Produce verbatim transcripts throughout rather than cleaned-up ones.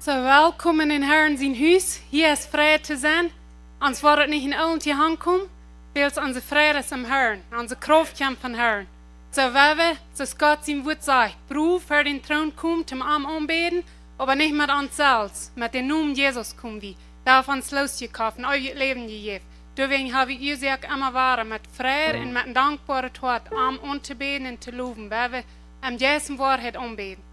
Soo, welkom en dän Harn sien Hus. Hia es Fräd to sennen. Ons woat daut nich en Oolent hia aunkomen, wiels onse Fräd es em Harn, onse Krauft kjemt vom Harn. Soo, wan wie, soo aus Gott sien Wuat sajcht, brow ver dän Troon komen, toom am aunbäden, oba nich met ons selfst, met dän Nomen Jesus komen wie. Dee haft ons losjekoft un eewjet Läwen jejäft. Doawäajen ha wie Uasoak emma wada met Freid un met een dankboaret Hoat am auntobäden un to lowen, wiels wie am Jeist un Woarheit aunbäden.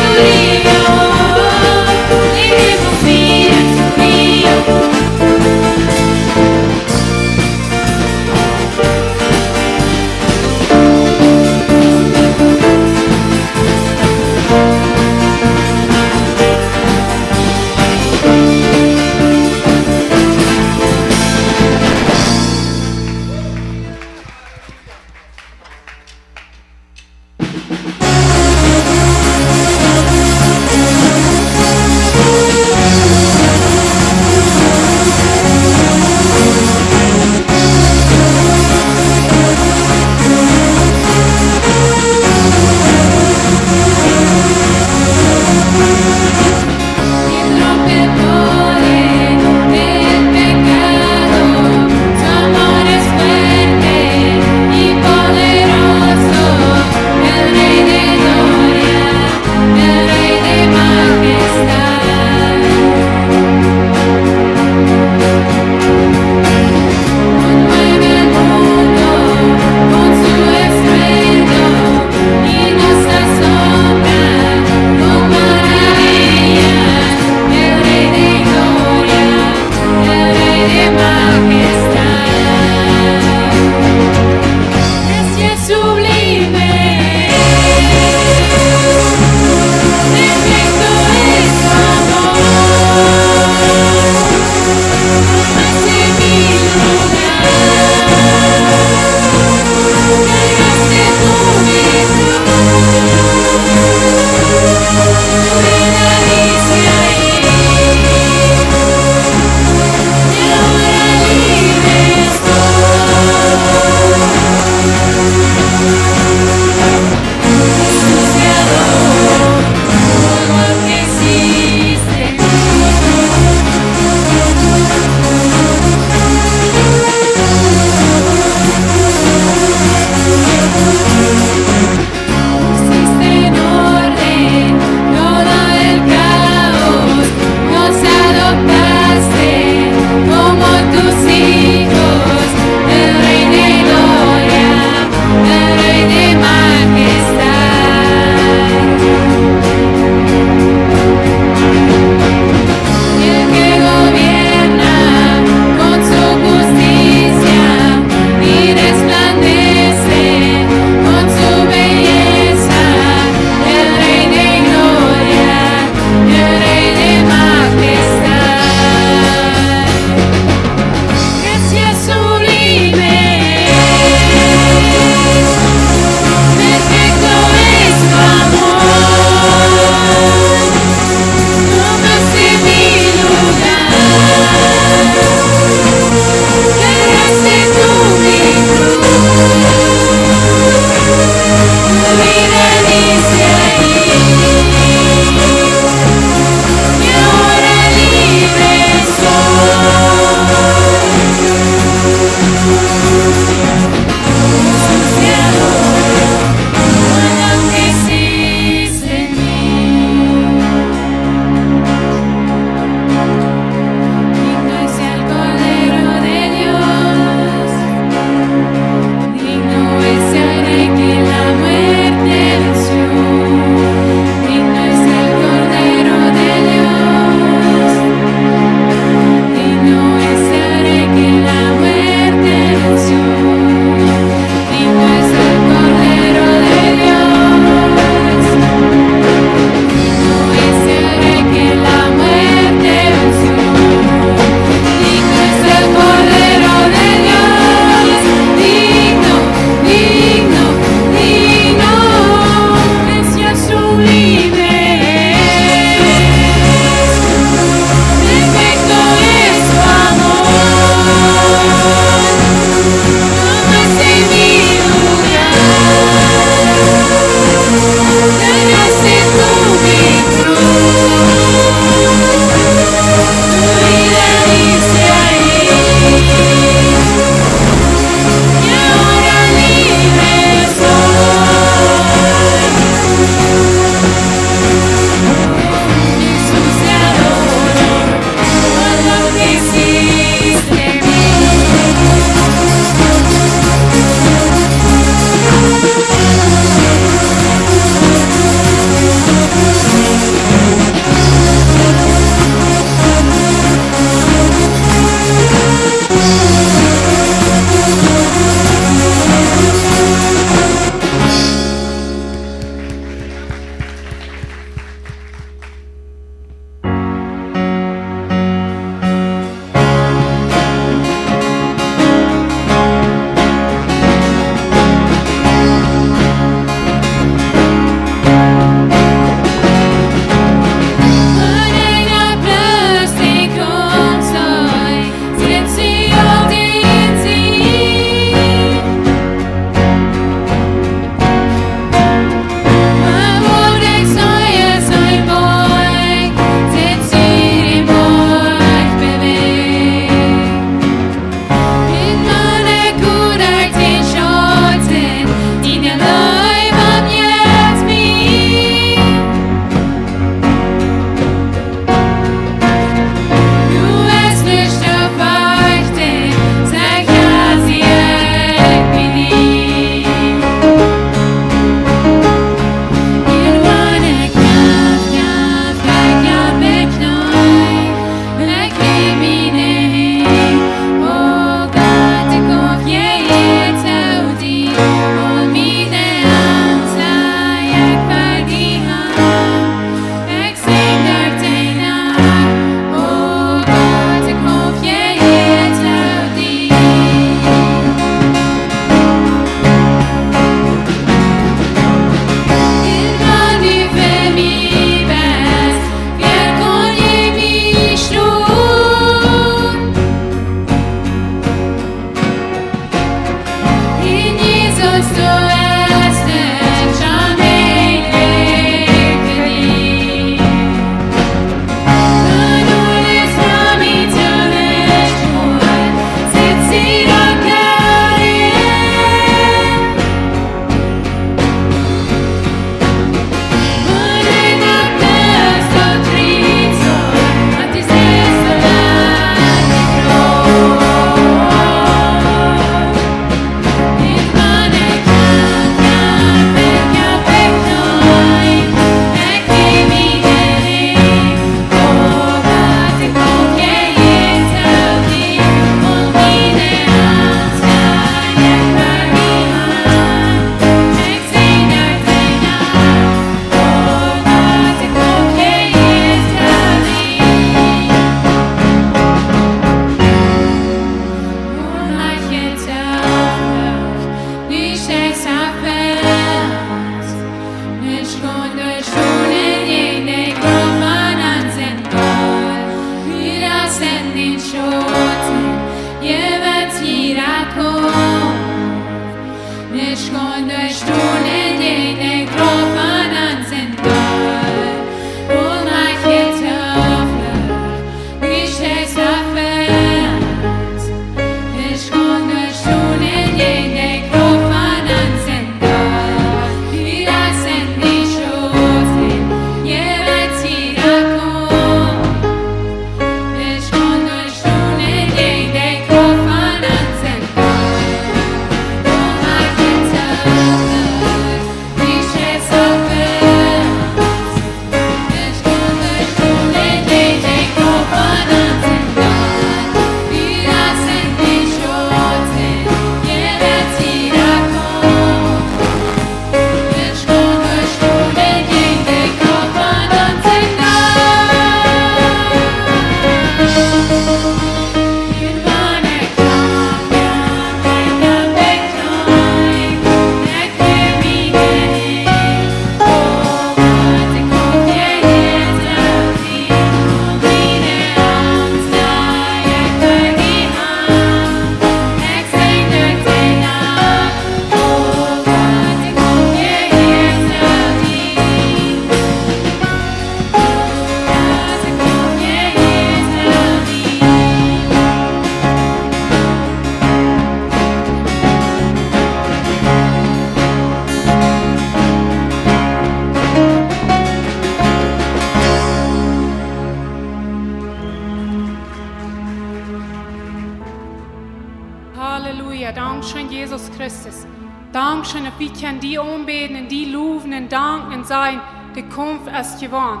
Halleluja, dankscheen, Jesus Christus. Dankscheen, daut wie kjennen die aunbäden un die lowen un danken un sajen: De Kaumf es jewonnen.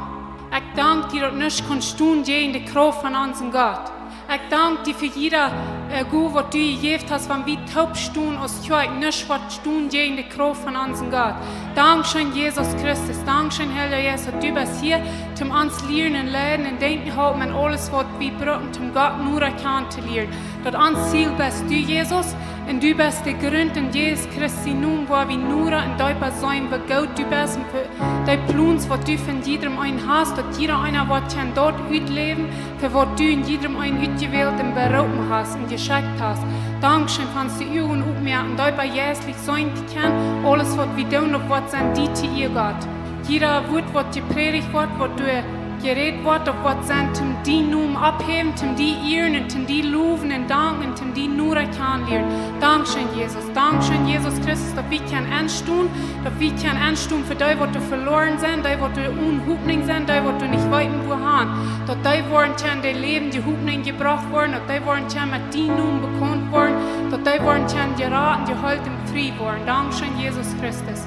Ekj dank die, daut nuscht kaun stonen jäajen de Krauft von onsen Gott. Ekj dank die fa jieda, äh, Gow, waut du jejäft hast, wan wie toop stonen aus Kjoakj, nuscht woat stonen jäajen de Krauft von onsen Gott. Dankscheen, Jesus Christus. Dankscheen, Heilja Jeist, daut du best hia, toom ons lieren un leiden un denkjen halpen un aules, waut wie brucken, toom Gott noda kjanen to lieren. Daut ons Ziel best du, Jesus, un du best de Grunt, en Jesus Christi Nomen woa wie noda un deepa seenen, woo goot du best un fa dee Plons, waut du fa jiedrem eenen hast, daut jieda eena woat kjennen daut utläwen, fa waut du en jiedrem eenen utjewält un beroopen hast un jeschekjt hast. Dankscheen, wan du de Uagen opmoakst un deepa jeistlich seenen kjennen, aules, waut wie doonen, daut woat sennen die to Iea, Gott. Jieda Wuat, waut jeprädicht woat, waut doa jerät woat, daut woat sennen, toom die Nomen opphäwen, toom die ieren un toom die lowen un danken un toom die noda kjanen lieren. Dankscheen, Jesus. Dankscheen, Jesus Christus, daut wie kjennen enstonen, daut wie kjennen enstonen fa dee, waut doa veloaren sent, dee, waut doa one Hopninj sent, dee, waut doa nich weeten, wua han. Daut dee woaren kjennen de läwendje Hopninj jebrocht woaren, daut dee woaren kjennen met die Nomen bekaunt woaren, daut dee woaren kjennen jerat un jeheelt un frie woaren. Dankscheen, Jesus Christus.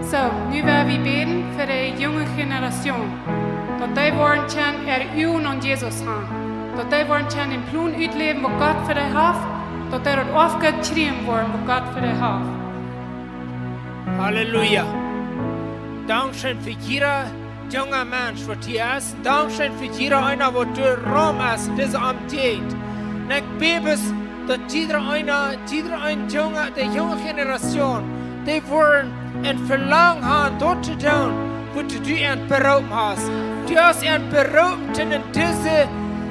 Soo, nu woa wie bäden fa de junge Generation. Daut dee woaren kjennen äare Uagen aun Jesus han. Daut dee woaren kjennen dän Plon utläwen, waut Gott fa dee haft. Daut dee daut aufjekjräajen woaren, waut Gott fa dee haft. Halleluja. Dankscheen fa jieda junga Mensch, waut hia es. Dankscheen fa jieda eena, waut doa rom es, dise Omjäajent. Un ekj bäd, daut jieda eena, jieda een junga, de junge Generation, dee woaren een Velangen han, daut to doonen, waut du an beroopen hast. Du hast an beroopen, en dise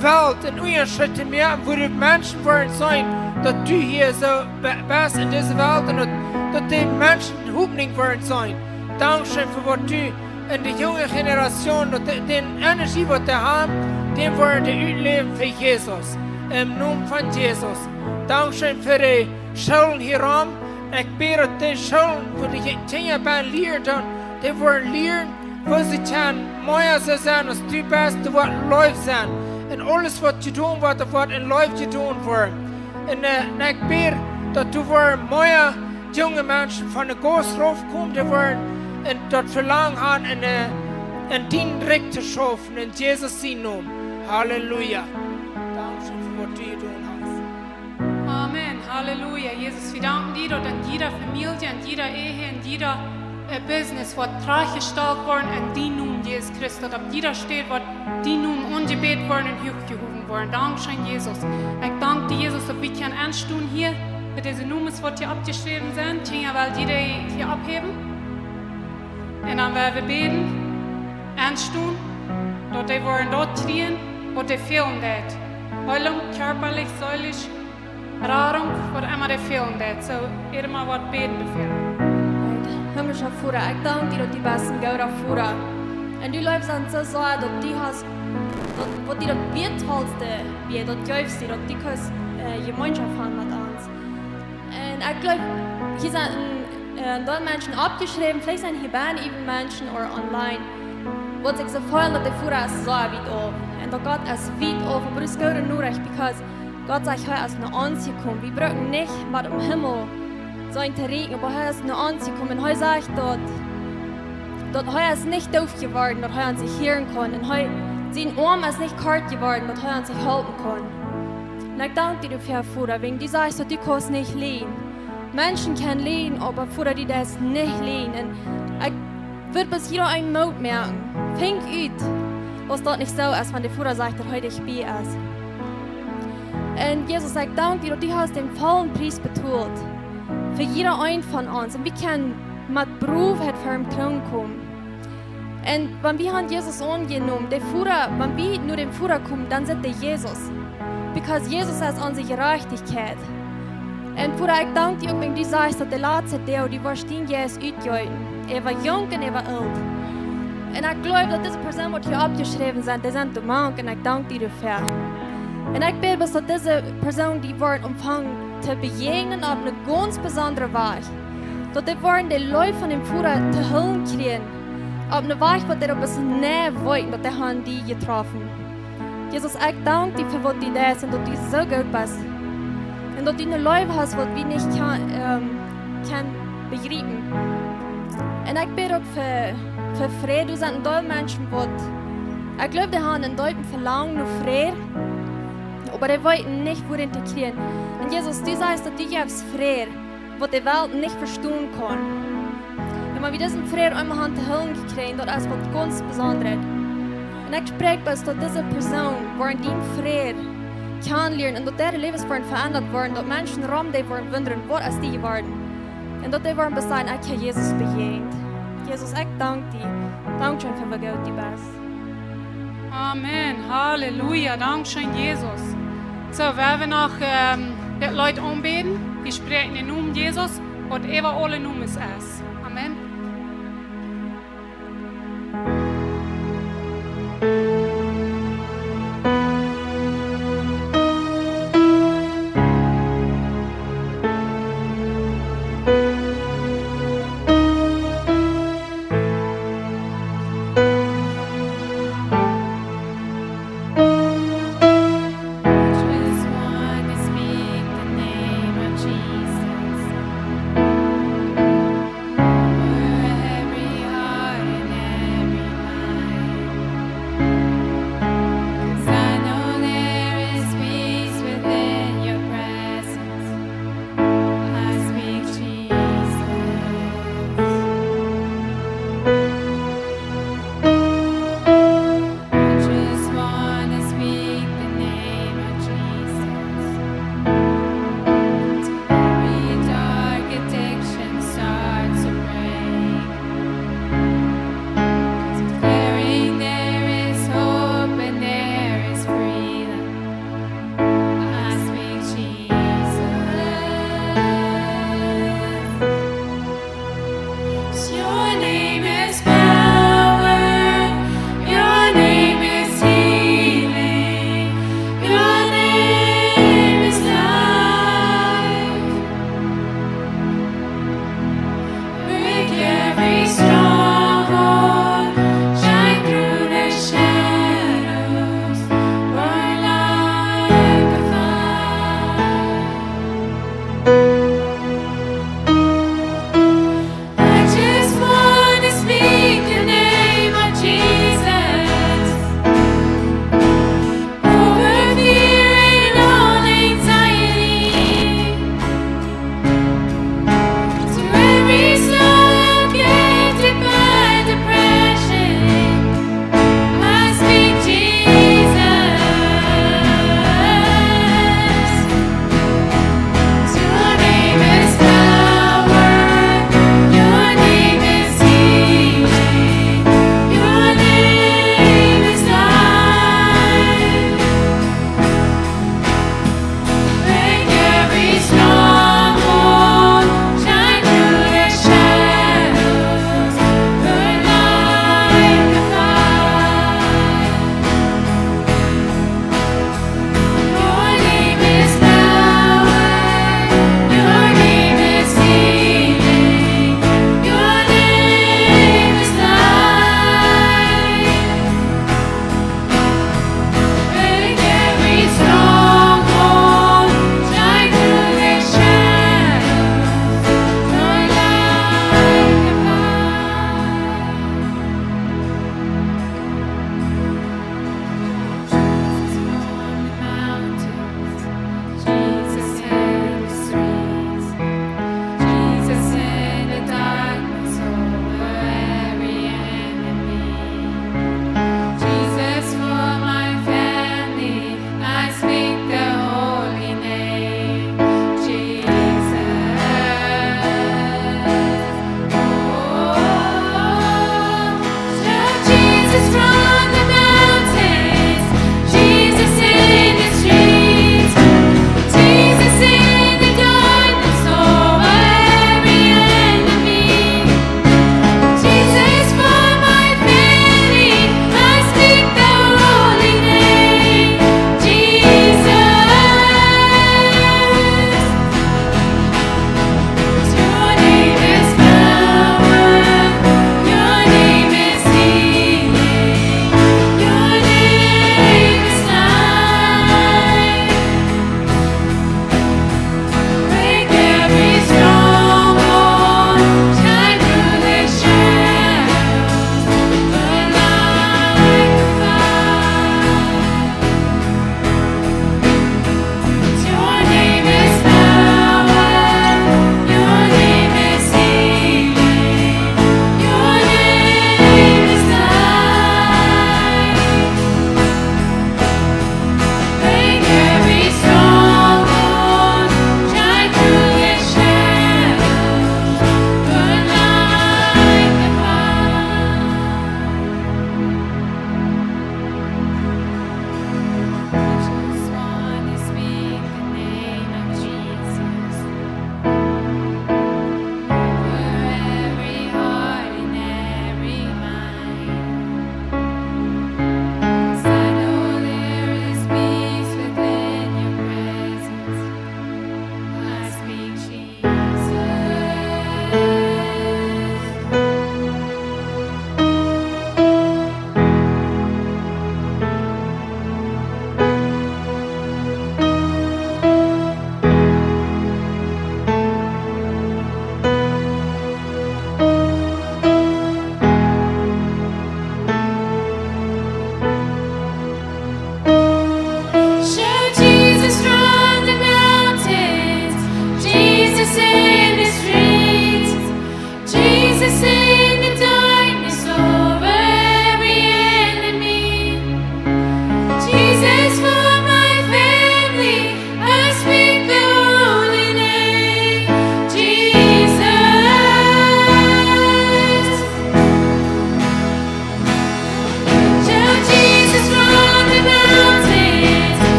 Welt een Unjascheet to moaken, wua de Menschen woaren seenen, daut du hia soo be-, best en dise Welt un daut, daut de Menschen Hopninj woaren seenen. Dankscheen fa waut du en de junge Generation, daut de, dän Energie, waut dee han, dän woaren dee utläwen fa Jesus. Em Nomen von Jesus. Dankscheen fa de Schoolen hia rom. Ekj bäd, daut de Schoolen, wua de Kjinja bie lieren, dan, dee woaren lieren, woo see kjennen mea soo sennen aus du best, doa woat Leew sennen. Un aules, waut jedonen woat, daut woat en Leew jedonen woaren. Un, äh, un ekj bäd, daut doa woaren mea junge Menschen von de Gauss raufkomen, dee woaren en daut Velangen han, en, äh, en dien Rikj to schaufen, en Jesus sienen Nomen. Halleluja. Dankscheen fa waut du jedonen hast. Amen. Halleluja. Jesus, wie danken die, daut en jieda Famielje, en jieda Ehe, en jieda, äh, Business woat trajchtjestalt woaren en dien Nomen, Jesus Christus, daut opp jieda Städ woat dien Nomen aunjebät woaren un huachjehowen woaren. Dankscheen, Jesus. Ekj dank die, Jesus, daut wie kjennen enstonen hia, fa dise Nomes, waut hia oppjeschräwen sent. Kjinja, well jie dee hia opphäwen? Un dan woa wie bäden, enstonen, daut dee woaren daut kjrieen, waut dee fälen deit. Heilunk, kjarpalich, seelisch, Radunk, waut emma dee fälen deit. Soo, irma waut bäden doafäa. Himmlischa Voda, ekj dank die, daut du best een gooda Voda. Un du leefst ons soo sea, daut du hast, daut, waut die daut wieetvollste wia, daut jeefst du, daut du kaust, äh, Jemeenschoft han met ons. Un ekj gleew, hia sent een, äh, een Deel Menschen oppjeschräwen, veleicht sent hia bie äwen Menschen ooda online, waut sikj soo feelen, daut de Voda es soo wiet auf. Un daut Gott es wiet auf, oba daut es goode Norecht, because Gott sajcht, hee es no ons jekomen. Wie brucken nich met em Himmel sennen to rieekjen, oba hee es no ons jekomen. Un hee sajcht, daut, daut hee es nich doof jeworden, daut hee ons nich hieren kaun. Un hee, sien Oarm es nich kort jeworden, daut hee ons nich halpen kaun. Un ekj dank die doafäa, Voda, wäajen du sajchst, daut du kaust nich läajen. Menschen kjennen läajen, oba Voda, du deist nich läajen. Un ekj wudd bloos jieda een Moot moaken. Finj ut, aus daut nich soo es, wan de Voda sajcht, daut hee dicht bie es. Un Jesus, ekj dank die, daut du hast dän vollen Pries betolt fa jieda een von ons. Un wie kjennen met Broowheit ver dän Troon komen. Un wan wie han Jesus aunjenomen, de Voda, wan wie no dän Voda komen, dan sitt dee Jesus. Because Jesus es onse Jerajchtichkjeit. Un Voda, ekj dank die uk, wäajen du sajchst, daut de latste Doag, du woascht dienen Jeist utjeeten. Äwa junk un äwa oolt. Un ekj gleew, daut dise Persoonen, waut hia oppjeschräwen sent, dee sent doamank, un ekj dank die doafäa. Un ekj bäd, daut dise Persoonen, dee woaren aunfangen to bejäajnen opp eene gaunz besondre Wies. Daut dee woaren de Leew von dän Voda to hoolen kjrieen, opp eene Wies, waut dee opp es nä weeten, daut dee han die jetroffen. Jesus, ekj dank die fa waut du deist un daut du soo goot best. Un daut du ne Leew hast, waut wie nich kjan-, ähm, kjennen bejriepen. Un ekj bäd uk fa, fa Fräd. Doa sent een Deel Menschen, waut, ekj jleew, dee haben een deepen Velangen no Fräd, oba dee weeten nich, wua dän to kjrieen. Un Jesus, du sajchst, daut du jefst Fräd, waut de Welt nich vestonen kaun. Un wan wie disen Fräd eemol han to hoolen jekjräajen, daut es waut gaunz Besondret. Un ekj spräakj bloos, daut dise Persoon woaren dän Fräd kjanen lieren un daut äare Läwes woaren veendat woaren, daut Menschen rom dee woaren wundren, waut es die jeworden? Un daut dee woaren bloos sajen: "Ekj hab Jesus bejäajent." Jesus, ekj dank die. Dankscheen fa woo goot du best. Amen. Halleluja. Dankscheen, Jesus. Soo, wie woaren noch, ähm, daut Leet aunbäden. Wie spräakjen dän Nomen Jesus, waut äwa aule Nomes es. Amen. Just want to speak the name of Jesus.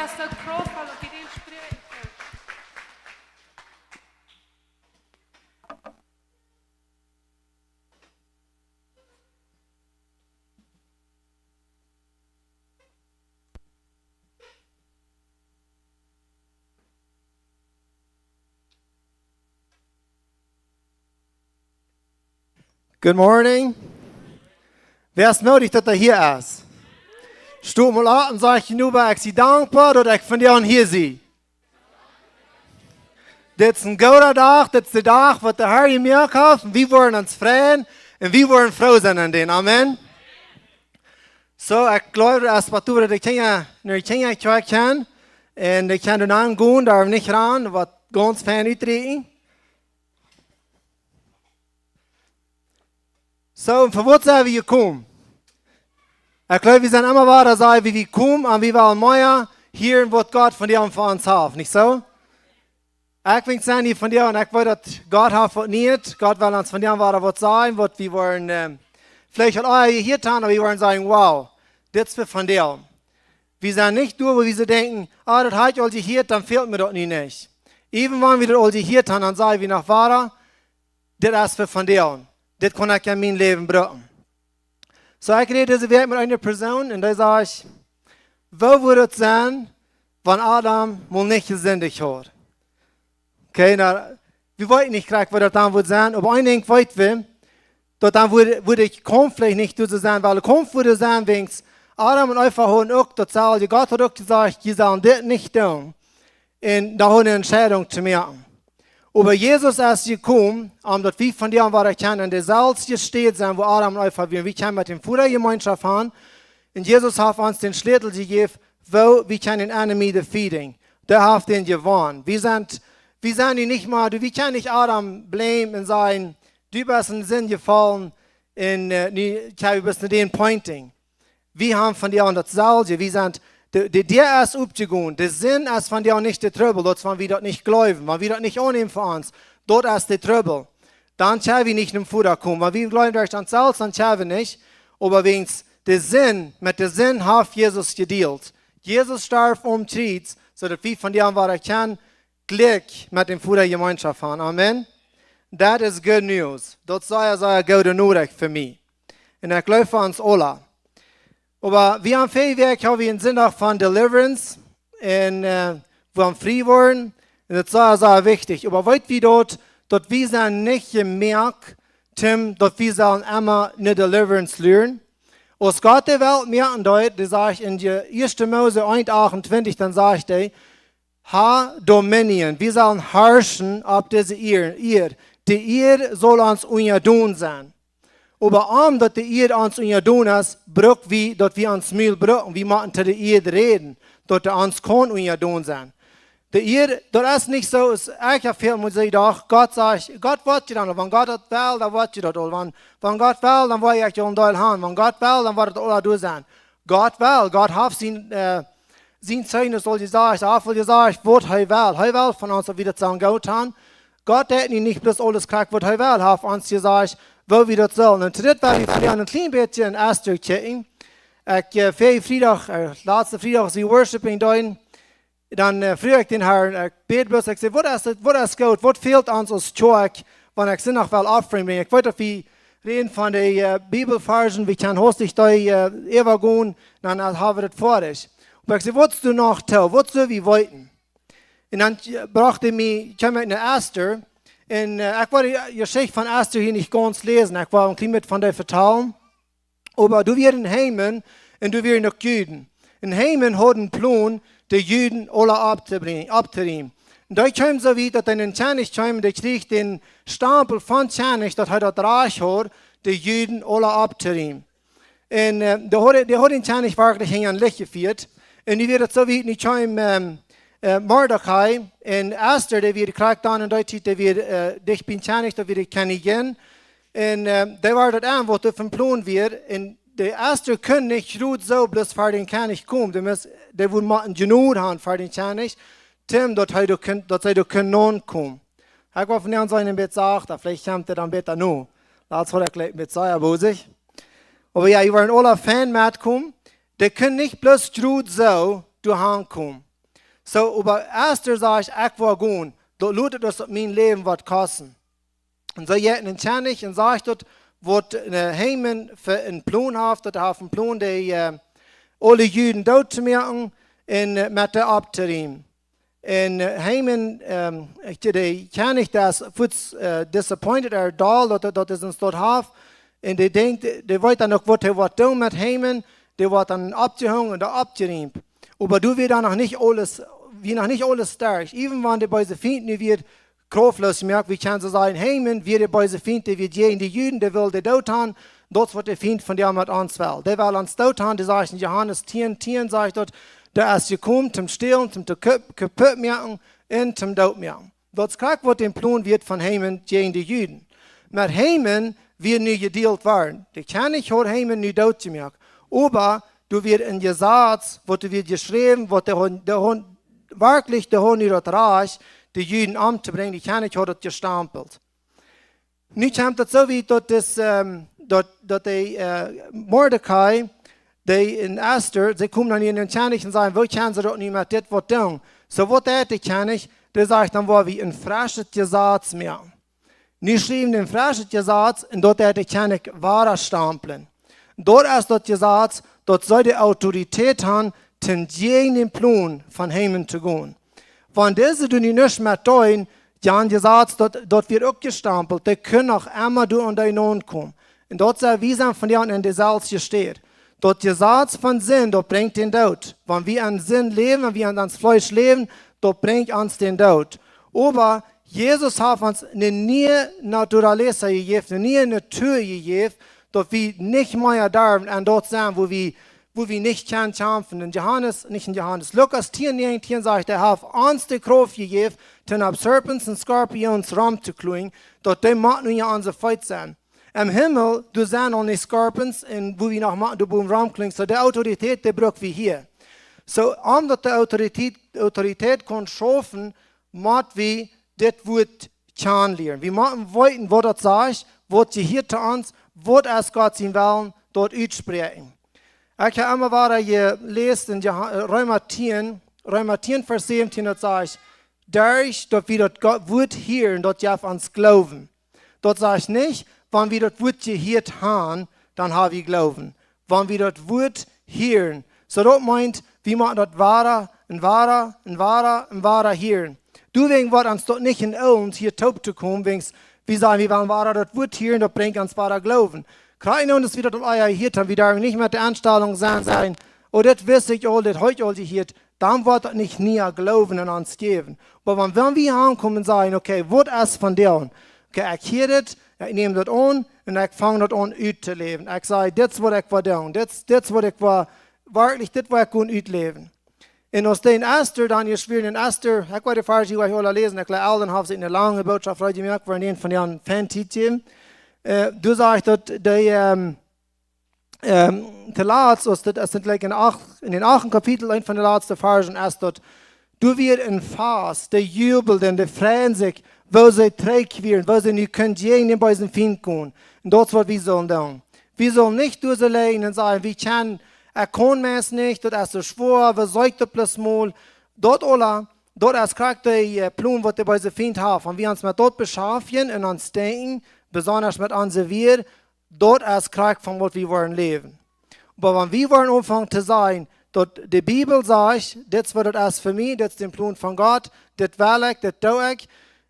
Soo kraftvoll, daut wie dän spräakjen kjennen. Good morning. Wäa es moodich, daut hee hia es? Stot mol opp un sajcht june Noba: "Ekj sie dankboa, daut ekj vondoag hia sie." Dit es een gooda Dach, dit es de Dach, waut de Herr jemoakt haft. Un wie woaren ons freien un wie woaren froo sennen aun dän. Amen. Soo, ekj jleew, daut es waut wie de Kjinja, no de Kjinja kjikjen kjennen. Un dee kjennen dan gonen, doa nich rannen, waut gaunz fein utrieekjen. Soo, un fa waut sent wie jekomen? Ekj jleew, wie sent emma wada, sent wie, wie komen un wie wellen mea hieren, waut Gott vondoag fa ons haft, nich soo? Ekj weet, sent hia vondoag un ekj weet, daut Gott haft waut Nieet. Gott well ons vondoag wada waut sajen, waut wie woaren, ähm, veleicht aul ea jehieet haben, oba wie woaren sajen: "Wow, dit es fa vondoag." Wie sent nich doa, wua wie soo denkjen: "Ah, daut hab ekj aul jehieet, dan fält mie daut nu nich." Even wan wie daut aul jehieet haben, dan sent wie noch wada: "Dit es fa vondoag. Dit kaun ekj en mien Läwen brucken." Soo, ekj räd dise Wäakj met eene Persoon un dee sajcht: "Woo wudd daut sennen, wan Adam mol nich jesindicht haud?" Okay, nu, wie weeten nich krakjt, waut daut dan wudd sennen, oba een Dinkj weet wie, daut dan wudd, wudd ekj kaum veleicht nich doa sennen, wiels kaum wudd sennen, wiels Adam un Eva hauden uk daut selwje, Gott haud uk jesajcht: "Jie sellen dit nich doonen." Un doa haud eene Entscheidunk to moaken. Oba Jesus es jekomen, om daut wie vondoag wada kjennen en deeselwje Städ sennen, wua Adam un Eva wieren. Wie kjennen met däm Voda Jemeenschoft haben. Un Jesus haft ons dän Schlätel jejäft, woo wie kjennen enemy defeaten. Dee haft dän jewonnen. Wie sent, wie sent nu nich mea, du, wie kjennen nich Adam blamen un sajen: "Du best en Sind jefollen un, äh, nu, kjenn wie bloos no dän pointen." Wie haben vondoag daut selwje. Wie sent, de, de Däa es opjegonen. De Sind es vondoag nich de Trubbel. Daut es, wan wie daut nich jleewen, wan wie daut nich aunnämen fa ons. Daut es de Trubbel. Dan kjenn wie nich nom Voda komen. Wan wie jleewen derch ons selfst, dan kjenn wie nich. Oba wäajens de Sind, met de Sind haft Jesus jedealt. Jesus storf aum Kjriez, soo daut wie vondoag wada kjennen jlikj met däm Voda Jemeenschoft haben. Amen. That is good news. Daut es sea, sea goode Norecht fa mie. Un ekj jleew fa ons aula. Oba wie haben väaje Wäakj, haben wie een Sindach von Deliverance. Un, äh, wie haben frie worden. Un daut es sea, sea wichtich. Oba weet wie daut, daut wie sent nich jemoakt, Tim, daut wie sellen emma ne Deliverance lieren? Aus Gott de Welt moaken deed, dee sajcht en de ieeschte Mose eent achtuntwintich, dan sajcht hee: "Ha dominion." Wie sellen harschen opp dise Ieed, Ieed. De Ieed saul ons unjadon sennen. Oba om daut de Ieed ons unjadon es, bruck wie, daut wie ons Mul brucken. Wie motten to de Ieed räden, daut dee ons kaun unjadon sennen. De Ieed, daut es nich soo, aus ekj ha väl mol jesajcht, Gott sajcht, Gott woat je dan, wan Gott daut well, dan woat je daut aul. Wan, wan Gott well, dan woa ekj aul een Deel haben. Wan Gott well, dan woat daut aul doa sennen. Gott well, Gott haft sien, äh, sien Zeugnis aul jesajcht, haft aul jesajcht, waut hee well. Hee well von ons, daut wie daut sellen goot haben. Gott deit nu nich bloos aules krakjt, waut hee well, haft ons jesajcht, woo wie daut sellen. Un to dit well wie vondoag een kjlien bät en Esther kjikjen. Ekj, äh, väaje Friedach, äh, latste Friedach, aus wie worshiping deeden, dan, äh, fruach ekj dän Herrn, ekj bäd bloos, ekj säd: "Waut es daut, waut es goot, waut fält ons aus Kjoakj, wan ekj Sindach well Offering brinjen?" Ekj weet, daut wie räden von de, äh, Bibelvarsch, wie kjennen hastich dee, äh, äwagonen, dan, äh, haben wie daut foadich. Oba ekj säd: "Waut es doa noch too, waut sell wie weeten?" Un dan, äh, brocht hee mie, kjeem ekj no Esther, un, äh, ekj wull de Jeschicht von Esther hia nich gaunz läsen, ekj wull een kjlien bät von dee vetalen. Oba doa wieren Haman un doa wieren uk Juden. Un Haman haud een Plon, de Juden aula opptobrinjen, opptorieemen. Un daut kjeem soo wiet, daut een Kjennich kjeem, dee kjrieech dän Stampel von Kjennich, daut hee daut Rajcht haud, de Juden aula opptorieemen. Un, äh, dee haud, dee haud dän Kjennich werkjlich hinjaren Licht jefieet. Un nu wia daut soo wiet, nu kjeem, ähm, äh, Mordechai un Esther, dee wia krakjt dan en dee Tiet, dee wia, äh, dicht biem Kjennich, daut wia de Kjennijin. Un, äh, dee wia daut aun, waut doa von Plon wia. Un de Esther kunn nich krakjt soo bloos ver dän Kjennich komen. Dee must, dee wudd mau een Jnod haben ver dän Kjennich, Tim, daut hee doa kunn, daut see doa kunn naunkomen. Ekj wull vondoag sennen een bät sacht, veleicht kjemt hee dan bäta no. Latst haud ekj een bät sea bosich. Oba jo, wie wellen aula fein metkomen. Dee kunn nich bloos krakjt soo doa aunkomen. So, oba Ester sajcht: "Ekj woa gonen. Daut lot et, daut mien Läwen woat kosten." Un see jeit no dän Kjennich un sajcht daut, waut, äh, Haman fa een Plon haft, daut hee haft een Plon, dee, äh, aule Juden doot to moaken un, äh, met dee opptorieemen. Un, äh, Haman, ähm, ekj, de Kjennich, dee es fuaz, äh, disappointed, ea doll, daut, daut es ons daut haft. Un dee denkjt, dee weet dan uk, waut hee woat doonen met Haman. Dee woat dan oppjehongen un doa oppjerieemt. Oba doa wia dan noch nich aules, wia noch nich aules derch. Even wan de beese Fient nu wia kraftloos jemoakt, wie kjennen soo sajen, Haman wia de beese Fient, dee wia jäajen de Juden, dee wull dee doot han. Daut es, waut de Fient vondoag met ons well. Dee well ons doot han, dee sajcht en Johanes tieen tieen, sajcht daut, dee es jekomen toom stälen, toom to kap-, kaputt moaken un toom doot moaken. Daut es krakjt, waut dän Plon wia von Haman jäajen de Juden. Met Haman wia nu jedealt worden. De Kjennich haud Haman nu doot jemoakt. Oba doa wia een Jesaz, waut doa wia jeschräwen, waut dee haud, dee haud, werkjlich, dee haud nu daut Rajcht, de Juden omtobrinjen. De Kjennich haud daut jestampelt. Nu kjemt daut soo wiet, daut es, ähm, daut, daut de, äh, Mordecai, dee un Ester, see komen dan no dän Kjennich un sajen: "Woo kjennen see daut nu met dit waut doonen?" Soo, waut deit de Kjennich? Dee sajcht: "Dan woa wie een freschet Jesaz moaken." Nu schriewen dee een freschet Jesaz un daut deit de Kjennich wada stamplen. Daut es daut Jesaz, daut see de Autoritäet han, toom jäajen dän Plon von Haman to gonen. Wan dise doa nu nuscht met deeden, jo, un Jesaz, daut, daut wia uk jestampelt, dee kunnen noch emma doa aun dee nokomen. Un daut sent, wie sent vondoag en deeselwje Städ. Daut Jesaz von Sind, daut brinjt dän Doot. Wan wie en Sind läwen, wan wie en ons Fleesch läwen, daut brinjt ons dän Doot. Oba Jesus haft ons eene niee Naturaleza jejäft, eene niee Natua jejäft, daut wie nich mea derwen en daut sennen, woo wie, woo wie nich kjennen kjamfen. En Johanes, nich en Johanes, Lukas tieen näajentieen sajcht, hee haft ons de Krauft jejäft, toom opp Serpents un Skorpions rom to kloajen, daut dee motten unja onse Feet sennen. Em Himmel, doa sent aul nich Skorpions un woo wie noch motten doa bowen rom kloajen. Soo, de Autoritäet, dee bruck wie hia. Soo, om daut de Autoritäet, Autoritäet kaun schaufen, mott wie dit Wuat kjanen lieren. Wie motten weeten, waut daut sajcht, waut jehieet to ons, waut es Gott sien Wellen, daut utspräakjen. Ekj hab emma wada jeläst en Joha-, Reema tieen, Reema tieen Varsch säwentieen, daut sajcht: "Derch daut wie daut Gott Wuat hieren, daut jeft ons Gloowen." Daut sajcht nich: "Wan wie daut Wuat jehieet han, dan ha wie Gloowen." Wan wie daut Wuat hieren. Soo daut meent, wie motten daut wada un wada un wada un wada hieren. Doawäajen woat ons daut nich en ons hia toop to komen, wäajens wie sajen, wie wellen wada daut Wuat hieren, daut brinjt ons wada Gloowen. Krakjt nu, daut wie daut aul ea jehieet han, wie derwen nich met de Enstalunk sennen, sajen: "Oh, dit wist ekj aul, dit hab ekj aul jehieet." Dan woat daut nich nieen Gloowen en ons jäwen. Oba wan, wan wie aunkomen un sajen: "Okay, waut es vondoag? Okay, ekj hia dit, ekj näm daut aun un ekj fang daut aun uttoläwen. Ekj saj, dit es, waut ekj woa doonen. Dit es, dit es, waut ekj woa werkjlich, dit woa ekj gonen utläwen." Un aus dee en Ester, dan es wie en Ester, ekj weet, de Varsch, waut ekj aul läsen, ekj jleew, Alden haft sikj eene lange Bootschoft reed jemoakt, wua een von dee aun Fan Tiet jäwen. Äh, doa sajcht daut, dee, ähm, ähm, toolatst, aus daut, es daut, like, en acht, en dän achten Kapitel, eent von de latste Varschen, es daut: "Doa wia een Fast, dee jubelden, dee freiden sikj, woo see trigj wieren, woo see nu kunnen jäajen dän beesen Fient gonen." Un daut es, waut wie sellen doonen. Wie sellen nich doa soo lijen un sajen: "Wie kjennen, ekj kaun meist nich, daut es soo schwoa, wie sieekjen daut bloos mol." Daut aula, daut es krakjt de, äh, Plon, waut de beese Fient haft. Wan wie ons met daut beschaftjen un ons denkjen, besonda met onse Wieed, daut es krakjt von waut wie woaren läwen. Oba wan wie woaren aunfangen to sajen, daut de Bibel sajcht, dit es, waut daut es fa mie, dit es de Plon von Gott, dit well ekj, dit doo ekj,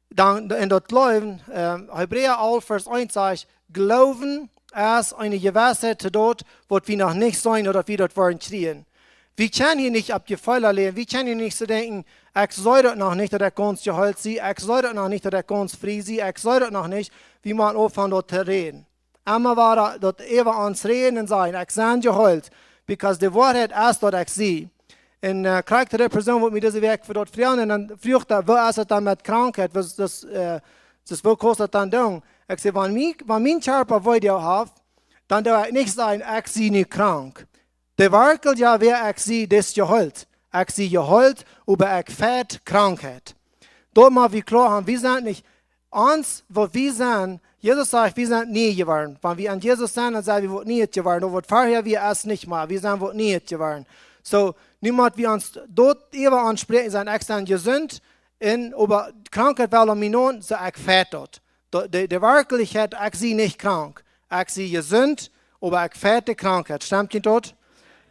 dan, un daut jleewen, ähm, Hebräa alf Varsch eent sajcht: "Gloowen es eene Jewissheit to daut, waut wie noch nich seenen, ooda daut wie daut woaren kjrieen." Wie kjennen hia nich opp Jefeelen läwen, wie kjennen hia nich soo denkjen: "Ekj see daut noch nich, daut ekj gaunz jeheelt sie, ekj see daut noch nich, daut ekj gaunz frie sie, ekj see daut noch nich." Wie motten aunfangen, daut to räden. Emma wada daut äwa ons räden un sajen: "Ekj sie jeheelt." Because de Woarheit es, daut ekj sie. Un, äh, krakjt de Persoon, waut mie dise Wäakj fa daut froagd, un dan fruach hee: "Woo es et dan met Krankheit? Waut, daut, äh, daut, woo kaust daut dan doonen?" Ekj saj: "Wan mie, wan mien Kjarpa Wee haft, dan doo ekj nich sajen, ekj sie nu krank. De werkjliche Wee, ekj sie, daut es jeheelt. Ekj sie jeheelt, oba ekj feit Krankheit." Daut mott wie kloa haben, wie sent nich ons, waut wie sent, Jesus sajcht, wie sent nie jeworden. Wan wie en Jesus sent, dan sent wie waut Nieet jeworden. Daut waut verhäa wia, es nich mea. Wie sent waut Nieet jeworden. So, nu mott wie ons doa äwa aunspräakjen, sent: Ekj sie jesunt, un oba Krankheit well aun mie nohn, so ekj feit daut. De, de, de Werkjlichkjeit, ekj sie nich krank. Ekj sie jesunt, oba ekj feit de Krankheit. Stemt junt daut?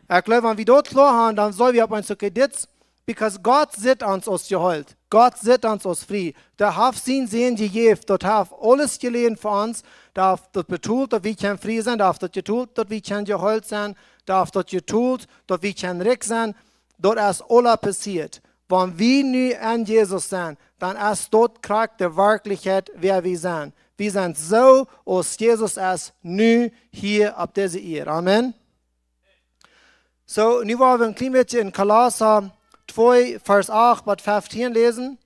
Ekj jleew, wan wie daut kloa haben, dan sell wie opp ons, okay, dit, because Gott sitt ons aus jeheelt. Gott sitt ons aus frie. Dee haft sienen Sän jejäft. Dee haft aules jeläden fa ons. Dee haft daut betolt, daut wie kjennen frie sennen. Dee haft daut jetolt, daut wie kjennen jeheelt sennen. Dee haft daut jetolt, daut wie kjennen rikj sennen. Daut es aules passieet. Wan wie nu aun Jesus sent, dan es daut krakjt de Werkjlichkjeit, wäa wie sent. Wie sent soo, aus Jesus es, nu hia opp dise Ieed. Amen. So, nu woa wie een kjlien bät en Kolossa twee, Varsch acht bat feftieen läsen.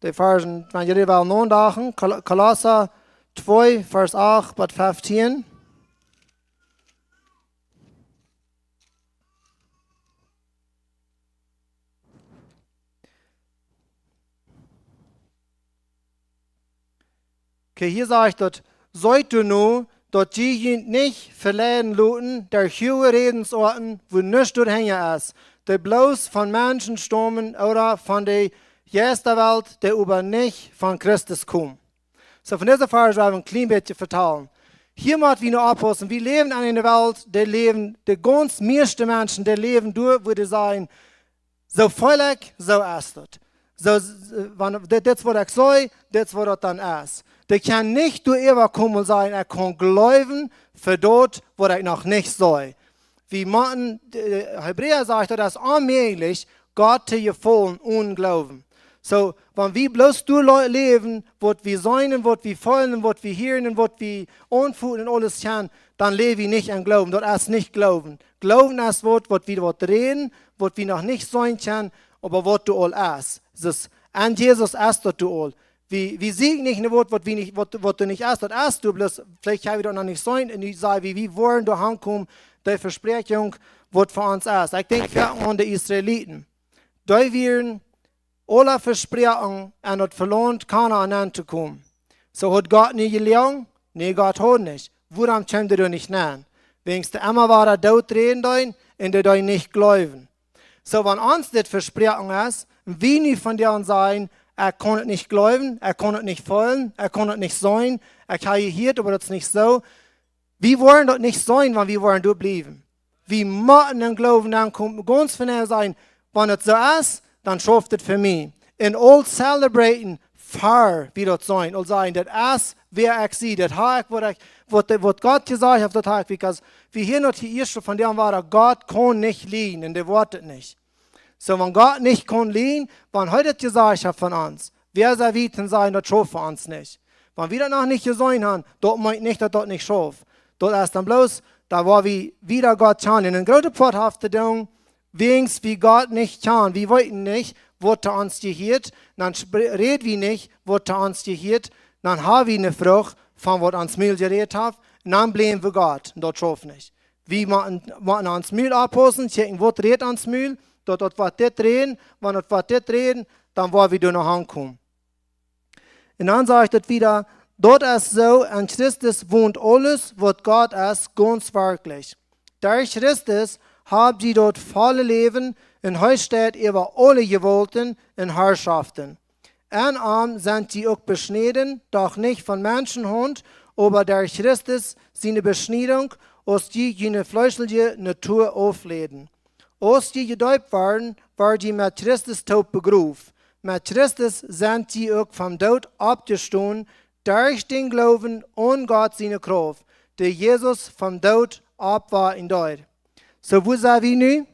De Varschen, wan jie well nodachen, Kol-, Kolossa twee, Varsch acht bat feftieen. Okay, hia sajcht daut: Seet nu, daut jie junt nich veleiden loten derch huage Rädensoaten, wua nuscht doahinja es, dee bloos von Menschen staumen ooda von de Jeistawelt, dee oba nich von Christus komen. So, von dise Varsch well wie een kjlien bät vetalen. Hia mott wie nu oppaussen. Wie läwen en eene Welt, dee läwen, de gaunz mieeschte Menschen, dee läwen doa, wua dee sajen: Soo feel ekj, soo es daut. Soo, s-, wan, dit, dit es waut ekj see, dit es waut daut dan es. Dee kjennen nich doaräwa komen un sajen: Ekj kaun jleewen fa daut, waut ekj noch nich see. Wie motten, de Hebräa sajcht, daut es onmäajlich, Gott to jefaulen onen Gloowen. So, wan wie bloos doa le-, läwen, waut wie seenen, waut wie feelen, waut wie hieren, waut wie aunfoten un aules kjennen, dan läw wie nich em Gloowen. Daut es nich Gloowen. Gloowen es waut, waut wie waut räden, waut wie noch nich seenen kjennen, oba waut doa aul es. Soo, en Jesus es daut doa aul. Wie, wie sieekjen nich no waut, waut wie nich, waut, waut doa nich es, daut es doa, bloos veleicht ha wie daut noch nich seenen, un nu saj wie, wie woaren doa aunkomen, de Vespräakjunk, waut fa ons es. Ekj denkj foaken aun de Israeliten. Dee wieren aule vesproaken, en daut Launt Kanaan nenn to komen. So, haud Gott nu jeloagen? Nä, Gott haud nich. Wuarom kjeemen dee doa nich nenn? Wäajens dee emma wada doot räden deeden un dee deeden nich jleewen. So, wan ons dit vesproaken es, un wie nu von doa aun sajen: Ekj kaun et nich jleewen, ekj kaun et nich feelen, ekj kaun et nich seenen, ekj ha jehieet, oba daut es nich soo. Wie woaren daut nich seenen, wan wie woaren doa bliewen. Wie motten em Gloowen aunkomen, gaunz von Hoaten sajen: Wan et soo es, dan schauft et fa mie. Un aul celebraten, ver wie daut seenen. Aul sajen: Daut es, wäa ekj sie. Daut ha ekj, waut ekj, waut, waut Gott jesajcht haft, daut ha ekj. Because wie hieren daut hia ieescht von däm wada: Gott kaun nich lieejen, un dee woat et nich. So, wan Gott nich kaun lieejen, wan hee daut jesajcht haft von ons, wäa sent wie to sajen, daut schauft fa ons nich? Wan wie daut noch nich jeseenen haben, daut meent nich, daut daut nich schauft. Daut es dan bloos, daut woa wie wada Gott kjanen. Un een groota Poat haft to doonen, wäajens wie Gott nich kjanen. Wie weeten nich, waut to ons jehieet. Dan spr-, räd wie nich, waut to ons jehieet. Dan ha wie eene Frucht von waut ons Mul jerät haft. Un dan blämen wie Gott. Un daut schauft nich. Wie motten, motten ons Mul oppaussen, checken, waut rät ons Mul, daut, daut woat dit räden, wan daut woat dit räden, dan woa wie doa noch aunkomen. Un dan sajcht et wada: Daut es soo, en Christus wont aules, waut Gott es, gaunz werkjlich. Derch Christus hab jie daut volle Läwen, un hee steit äwa aule Jewaulten un Harschoften. En am sent jie uk beschnäden, doch nich von Menschenhaunt, oba derch Christus siene Beschniedunk, aus jie june fleeschelje Natua aufläden. Aus jie jedeept worden, wort jie met Christus toop begroft. Met Christus sent jie uk vom Doot oppjestonen, derch dän Gloowen aun Gott siene Krauft, dee Jesus vom Doot oppwakjen deed. So, wua sent wie nu?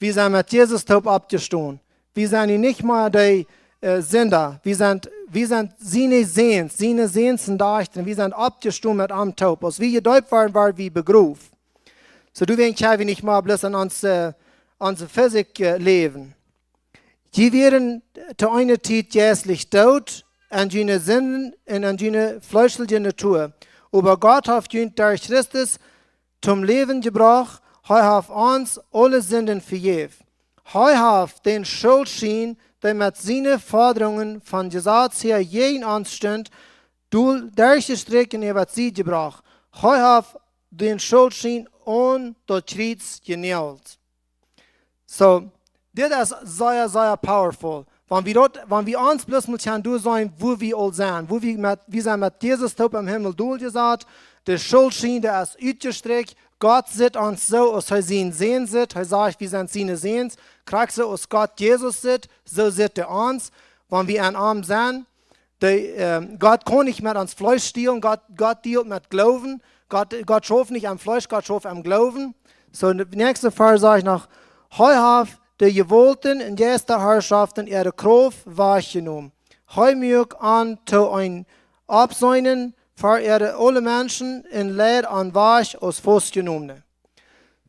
Wie sent met Jesus toop oppjestonen. Wie sent nu nich mea dee, äh, Sinda. Wie sent, wie sent siene Säns, siene Säns un Dajchta. Wie sent oppjestonen met am toop. Aus wie jedeept worden, wort wie begroft. So, doawäajen kjenn wie nich mea bloos aun ons, äh, onse Physik, äh, läwen. Jie wieren to eene Tiet jeistlich doot, aun june Sinden un aun june fleeschelje Natua. Oba Gott haft junt derch Christus toom Läwen jebrocht, hee haft ons aule Sinden vejäft. Hee haft dän Schuldschien, dee met siene Fodrungen vom Jesaz häa jäajen ons stunt, dol-, derchjestrikjt un äwa de Sied jebrocht. Hee haft dän Schuldschien aun daut Kjriez jenoagelt. So, dit es sea, sea powerful. Wan wie daut, wan wie ons bloos mol kjennen doa seenen, wua wie aul sent, wua wie met, wie sent met Jesus toop em Himmel doljesat, de Schult, dee es utjestrikjt, Gott sitt ons soo aus hee sienen Sän sitt, hee sajcht, wie sent siene Säns, krakjt soo aus Gott Jesus sitt, soo sitt hee ons, wan wie aun am sent. De, ähm, Gott kaun nich met ons Fleesch dealen, Gott, Gott dealt met Gloowen. Gott, Gott schauft nich aum Fleesch, Gott schauft aum Gloowen. So, de näakjste Varsch sajcht noch, hee haft de Jewaulten un Jeistaharschoften äare Krauft wajchjenomen. Hee muak an to een Aufseenen fa äare aule Menschen un leid an wajch aus Faustjenomne.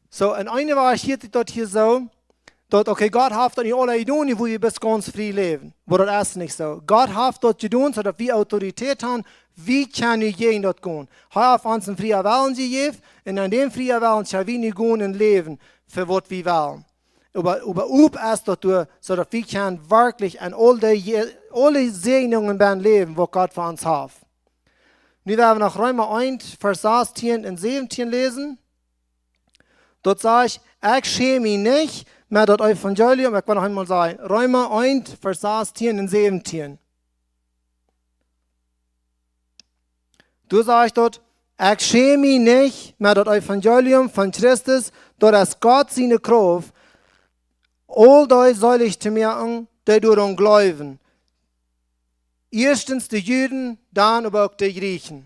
So, enn eene Woarheit hieet daut hia soo, daut, okay, Gott haft daut nich aula jedonen, wua wie bat gaunz frie läwen. Oba daut es nich soo. Gott haft daut jedonen, soo daut wie Autoritäten haben, wie kjennen nu jäajen daut gonen. Hee haft ons een frieen Wellen jejäft, un aun dän frieen Wellen kjenn wie nu gonen un läwen, fa waut wie wellen. Oba, oba uk es daut doa, soo daut wie kjennen werkjlich aun aul dee, aule Säajnungen bennen läwen, waut Gott fa ons haft. Nu woa wie noch Reema eent, Varsch sastieen un säwentieen läsen. Daut sajcht, ekj schäm mie nich met daut Evangelium, ekj well noch eemol sajen, Reema eent, Varsch sastieen un säwentieen. Doa sajcht daut, ekj schäm mie nich met daut Evangelium von Christus, daut es Gott siene Krauft, aul dee seelich to moaken, dee doaraun jleewen. Ieeschtens de Juden, dan oba uk de Jrieechen.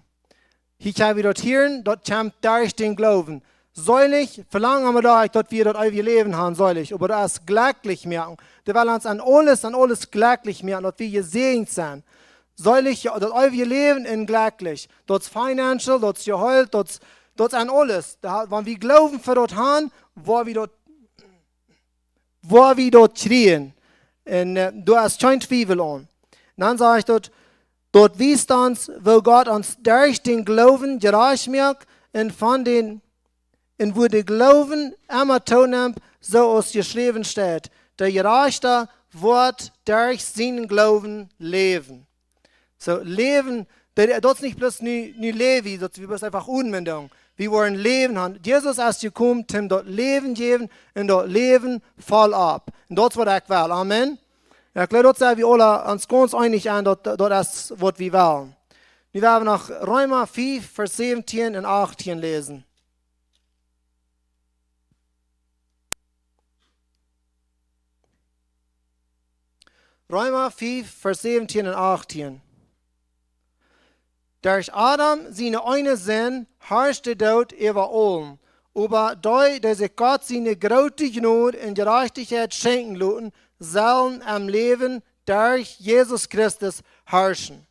Hia kjenn wie daut hieren, daut kjemt derch dän Gloowen. Seelich, velangen wie doch, daut wie daut eewje Läwen haben, seelich. Oba daut es jlekjlich moaken. Dee well ons aun aules, aun aules jlekjlich moaken, daut wie jesäajent sent. Seelich, jo, daut eewje Läwen un jlekjlich. Daut es financial, daut es jeheelt, daut es, daut es aun aules. Daut, wan wie Gloowen fa daut haben, woa wie daut woa wie daut kjrieen. Un, äh, doa es kjeen Twiewel aun. Dan sajcht daut, daut wiest ons, woo Gott ons derch dän Gloowen jerajcht moakt un von dän, un woo de Gloowen emma toonemt, soo aus jeschräwen steit, de Jerajchta woat derch sienen Gloowen läwen. So, Läwen, daut, daut es nich bloos nu, nu läw wie, daut wie bloos eefach Odem doonen. Wie woaren Läwen haben. Jesus es jekomen, om daut Läwen jäwen un daut Läwen voll opp. Un daut es waut ekj well. Amen. Jo, ekj jleew, doa sent wie aule ons gaunz eenich aun, daut, daut es waut wie wellen. Nu woa wie noch Reema fief, Varsch säwentieen un achttieen läsen. Reema fief, Varsch säwentieen un achttieen. Derch Adam siene eene Sind harscht de Doot äwa aulem, oba dee, dee sikj Gott siene groote Jnod un Jerajchtichkjeit schenkjen loten, sellen em Läwen derch Jesus Christus harschen.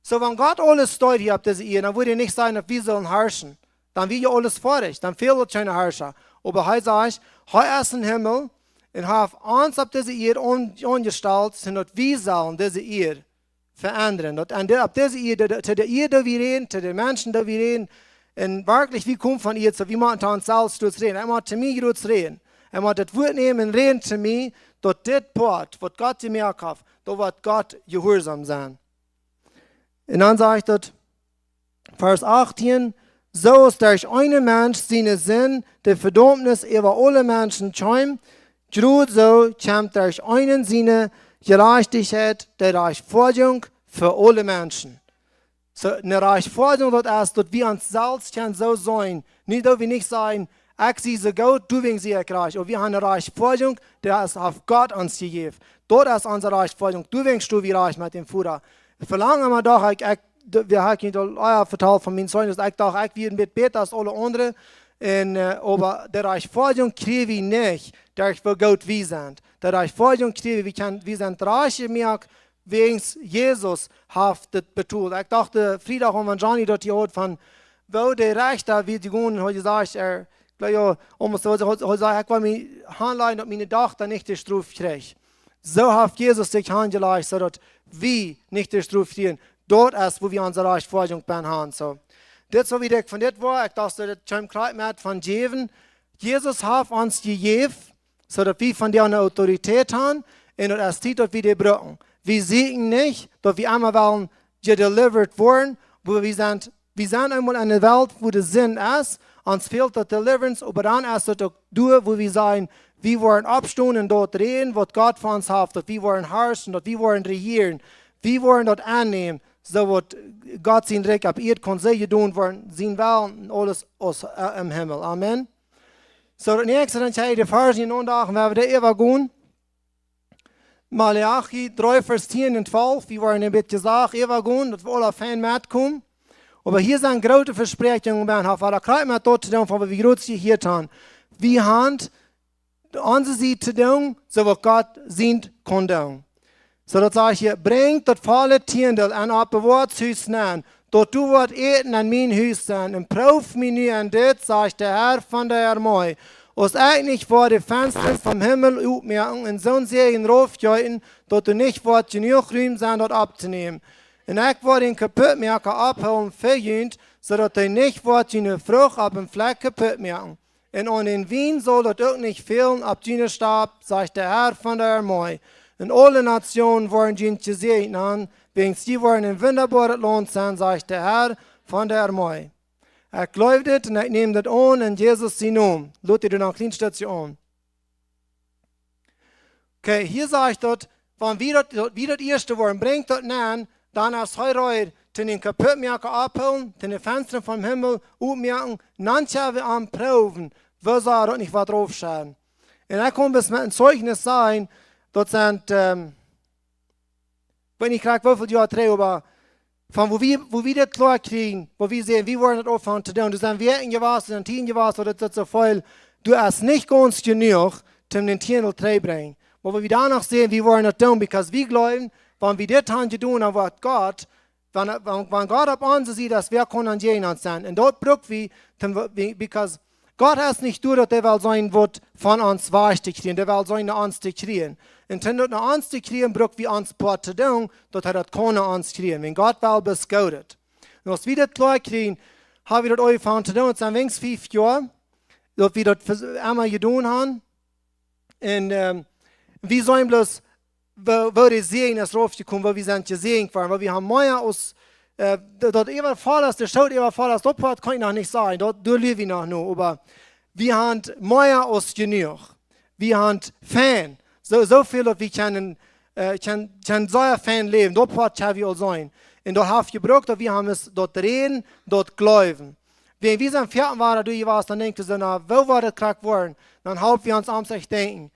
So, wan Gott aules deed hia opp dise Ieed, dan wudd hee nich sajen, daut wie sellen harschen. Dan wia jo aules foadich, dan fäld daut kjeene Harscha. Oba hee sajcht, hee es em Himmel un haft ons opp dise Ieed aun-, aunjestalt, soo daut wie sellen dise Ieed veendren. Daut aun de, opp dise Ieed, de, de, to de Ieed, wua wie räden, to de Menschen, wua wie räden. Un werkjlich, wie komen von Ieed, so wie motten to ons selfst räden. Hee mott to mie räden. Hee mott daut Wuat nämen un räden to mie, daut dit Poat, waut Gott jemoakt haft, doa woat Gott jehuarsom sennen. Un dan sajcht daut, Varsch achttieen, soo aus derch eenen Mensch siene Sind de Vedaumnis äwa aule Menschen kjeem, krakjt soo kjemt derch eenen siene Jerajchtichkjeit de Rajchtfoadjunk fa aule Menschen. So, eene Rajchtfoadjunk, daut es, daut wie ons selfst kjennen soo seenen. Nu daut wie nich sajen, ekj sie soo goot, doawäajen sie ekj rajcht. Oba wie haben eene Rajchtfoadjunk, dee es, haft Gott ons jejäft. Daut es onse Rajchtfoadjunk, doawäajen stonen wie rajcht met däm Voda. Velangen wie doch, ekj, ekj, de, wie haben nich aul, ah jo, vetalt von mien Zeugnis, ekj docht, ekj wia een bät bäta aus aule aundre. Un, äh, oba de Rajchtfoadjunk kjrie wie nich, derch woo goot wie sent. De Rajchtfoadjunk kjrie wie, wie kjennen, wie sent rajcht jemoakt, wäajens Jesus haft daut betolt. Ekj docht, äh, Friedach aun, wan Johnny daut hia haud von, woo de Rechta wia jegonen, haud jesajcht, hee, jleew jo, om soo, hee, hee säd, ekj well mie hanlajen, daut miene Dochta nich de Strof kjricht. Soo haft Jesus sikj hanjelajcht, soo daut wie nich de Strof kjrieen. Daut es, wua wie onse Rajchtfoadjunk bennen haben, soo. Dit es waut ekj von dit woa, ekj docht, daut kjemt krakjt met von jäwen. Jesus haft ons jejäft, soo daut wie von dee eene Autoritäet haben, un daut es Tiet, daut wie dee brucken. Wie sieekjen nich, daut wie emma wellen jedelivered woaren, oba wie sent, wie sent eemol enne Welt, wua de Sind es, ons fält daut Deliverance, oba dan es daut uk doa, wua wie sajen, wie woaren oppstonen un daut räden, waut Gott fa ons haft, daut wie woaren harschen, daut wie woaren rejieren, wie woaren daut aunnämen, soo waut Gott sien Rikj opp Ieed kaun secha jedonen woaren, sien Wellen un aules aus, äh, em Himmel. Amen. Soo, daut näakjste, dan kjrie jie de Varsch en Aundacht, un wie woaren doa äwagonen. Maleachi dree, Varsch tieen un twalf, wie woaren een bät sacht äwagonen, daut wie aula fein metkomen. Oba hia sent groote Vespräakjungen bie, haft aula krakjt met daut to doonen, von waut wie jrod jehieet haben. Wie haben onse Sied to doonen, soo waut Gott sien kaun doonen. Soo daut sajcht hia: Brinjt daut volle Tiendel en opp daut Woatshus nenn, daut doa woat Äten en mien Hus sennen, un proowt mie nu en dit, sajcht de Herr von de Armee, aus ekj nich woa de Fensta vom Himmel oppmoaken un soon Säajen raufjeeten, daut doa nich woat jenuach Rum sennen, daut opptonämen. Un ekj woa dän Kaputtmoaka opphoolen fa junt, soo daut hee nich woat june Frucht opp een Flakj kaputtmoaken. Un aun dän Wien saul daut uk nich fälen opp june Stap, sajcht de Herr von de Armee. Un aule Natsjoonen woaren junt jesäajent han, wiels jie woaren een wundaboaret Launt sennen, sajcht de Herr von de Armee. Ekj jleew dit un ekj näm dit aun en Jesus sien Nomen. Lot die doa noch een kjlien Stootje aun. Okay, hia sajcht daut, wan wie daut, daut, wie daut ieeschte woaren, brinjt daut nenn, dan es hee reed, dän Kaputtmoaka opphoolen, de Fensta vom Himmel oppmoaken, dan kjenn wie am proowen, woo see daut nich waut raufschaufen. Un ekj kaun bloos met een Zeichnis sajen, daut sent, ähm, ekj weet nich krakjt woo väl Joa trigj, oba von wua wie, wua wie dit kloa kjrieen, wua wie sajen, wie woaren daut aunfangen to doonen. Doa sent Wäakjen jewast, doa sent Tieden jewast, daut daut soo väl, doa es nich gaunz jenuach, om dän Tiendel trigj brinjen. Oba wua wie doano sajen, wie woaren daut doonen, because wie jleewen, wan wie dit haben jedonen, dan woat Gott, wan, wan, wan Gott opp onse Sied es, wäa kaun dan jäajen ons sennen? Un daut bruck wie, om, because Gott es nich doa, daut hee well seenen waut von ons wajch to kjrieen, hee well seenen no ons to kjrieen. Un om daut no ons to kjrieen, bruck wie ons Poat to doonen, daut hee daut kaun no ons kjrieen. Wan Gott well, best Goodet. Un aus wie daut kloa kjrieen, haben wie daut aunjefongen to doonen, daut sent weens fief Joa, daut wie daut emma jedonen haben. Un, ähm, wie sent bloos, woo, woo de Säajen es raufjekomen, woo wie sent jesäajent worden, woo wie haben mea aus, äh, daut, daut äwavoll es, de Schoot äwavoll es, daut Poat kaun ekj noch nich sajen, daut, doa läw wie noch no, oba wie haben mea aus jenuach. Wie haben fein, soo, soo väl daut wie kjennen, äh, kjennen, kjennen sea fein läwen, daut Poat kjenn wie aul seenen. Un daut haft jebrukt, daut wie haben es, daut räden, daut jleewen. Wan wie sent foaken wada doa jewast, dan denkjst du soo, na, woo woat daut krakjt woaren? Dan halpen wie ons aum sikj denkjen.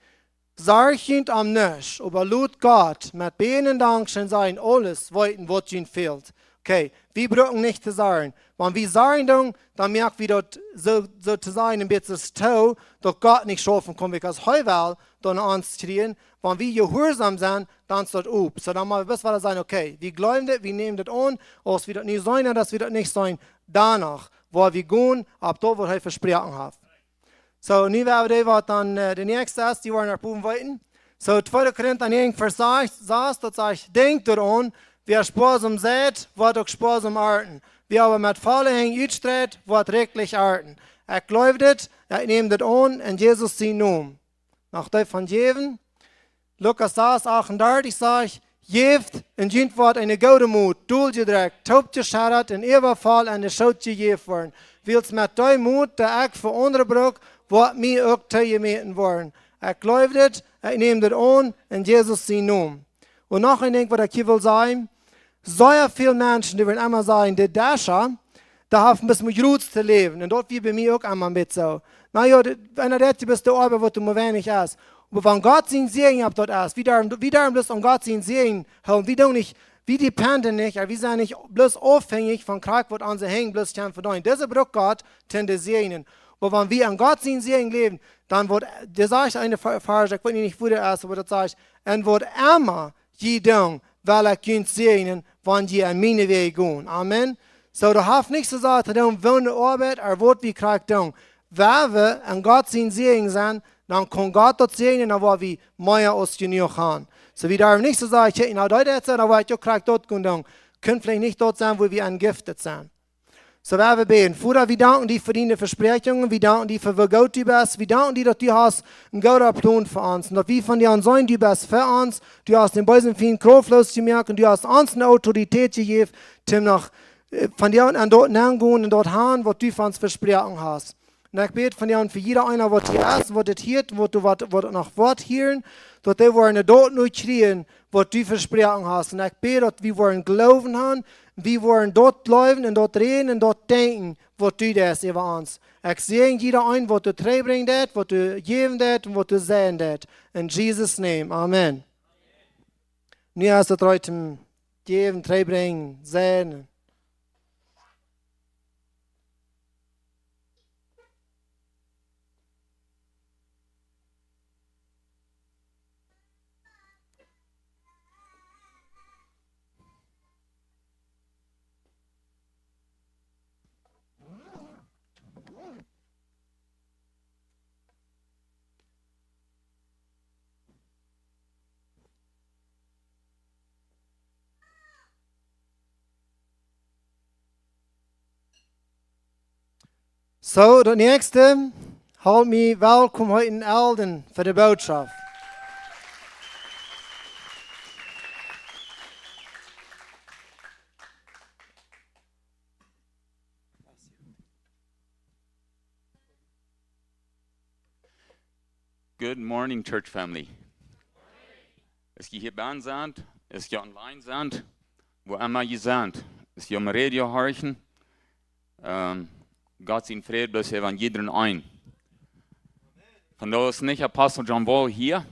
Sorjt junt om nuscht, oba lot Gott met Bäden un Dankscheen sennen, aules weeten waut junt fält. Okay, wie brucken nich to sorjen. Wan wie sorjen doonen, dan moak wie daut soo, soo to sajen een bät too, daut Gott nich schaufen kaun, because hee well daut no ons kjrieen. Wan wie jehuarsom sent, dan es daut op. Soo dan mott wie bloos wada sajen, okay, wie jleewen dit, wie nämen dit aun, aus wie daut nu seenen, aus wie daut nich seenen, doano woa wie gonen opp daut waut hee vesproaken haft. Soo, nu woa wie dee waut dan, äh, de näakjste es, dee woaren no bowen weeten. Soo, tweede Korinta näajen, Varsch sas, daut sajcht: Denkjt doaraun, wäa spoasom seit, woat uk spoasom arnten. Wäa oba met volle Henj utstreit, woat rikjlich arnten. Ekj jleew dit, ekj näm dit aun, en Jesus sien Nomen. Noch dee von jäwen. Lukas sas achtundartich sajcht: Jäft, un junt woat eene goode Mot, dol jedrekjt, toop jescheddat un äwavoll en de Schoot jejäft woaren. Wiels met dee Mot, dee ekj fa aundre bruk, woat mie uk toojemäten woaren. Ekj jleew dit, ekj näm dit aun, en Jesus sien Nomen. Un noch een Dinkj waut ekj hia well sajen, sea väl Menschen, dee wellen emma sajen, de Dasha, dee haft een bät mea Jroots to läwen. Un daut wia bie mie uk emma een bät soo. Na jo, de, wan daut je best de Oabeit waut doa mea weinich es. Oba wan Gott sien Säajen opp daut es, wie doaren, wie doaren bloos aun Gott sien Säajen hoolen. Wie doonen nich, wie dependen nich, un wie sent nich bloos aufhenjich von krakjt waut onse Henj bloos kjennen vedeenen. Dise brukt Gott, om de säajnen. Oba wan wie aun Gott sien Säajen läwen, dan woat, doa sajcht eene Ver-, Varsch, ekj weet nich wua daut es, oba daut sajcht, un waut emma jie doonen, well ekj junt säajnen, wan jie en miene Wäaj gonen. Amen. Soo, daut haft nich soo sea to doonen, woone Oabeit, ooda waut wie krakjt doonen. Wan wie aun Gott sien Säajen sent, dan kaun Gott daut säajnen, dan woa wie mea aus jenuach haben. Soo, wie doaren nich soo sajen, kjikj, na, daut es, dan woa ekj uk krakjt daut gonen doonen. Kaun veleicht nich daut sennen, wua wie aun gifted sent. Soo, woa wie bäden. Voda, wie danken die fa diene Vespräakjungen, wie danken die fa woo goot du best, wie danken die, daut du hast een gooda Plon fa ons. Un daut wie von die aun seenen, du best fa ons, du hast dän beesen Fient krauftloos jemoakt un du hast ons eene Autoritäet jejäft, om noch, äh, von die aun daut nogonen un daut haben, waut du fa ons vesproaken hast. Un ekj bäd von die aun fa jieda eena, waut hia es, waut dit hieet, waut du waut, waut noch woat hieren, daut dee woaren daut nu kjrieen, waut du vesproaken hast. Un ekj bäd, daut wie woaren Gloowen haben, wie woaren daut jleewen un daut räden un daut denkjen, waut du deist äwa ons. Ekj säajen jieda een, waut du trigjbrinjen deist, waut du jäwen deist un waut du sajen deist. In Jesus' name, amen. Nu es daut Rut toom jäwen, trigjbrinjen, sajen. Soo, daut näakjste, halpt mie welkom heeten Elden fa de Bootschoft. Good morning, church family. Es jie hia bennen sent, es jie online sent, wua emma jie sent, es jie aum Radio horchen, ähm, Gott sien Fräd bloos äwa jieda eenen. Vondoag es nich Apostel John Wall hia,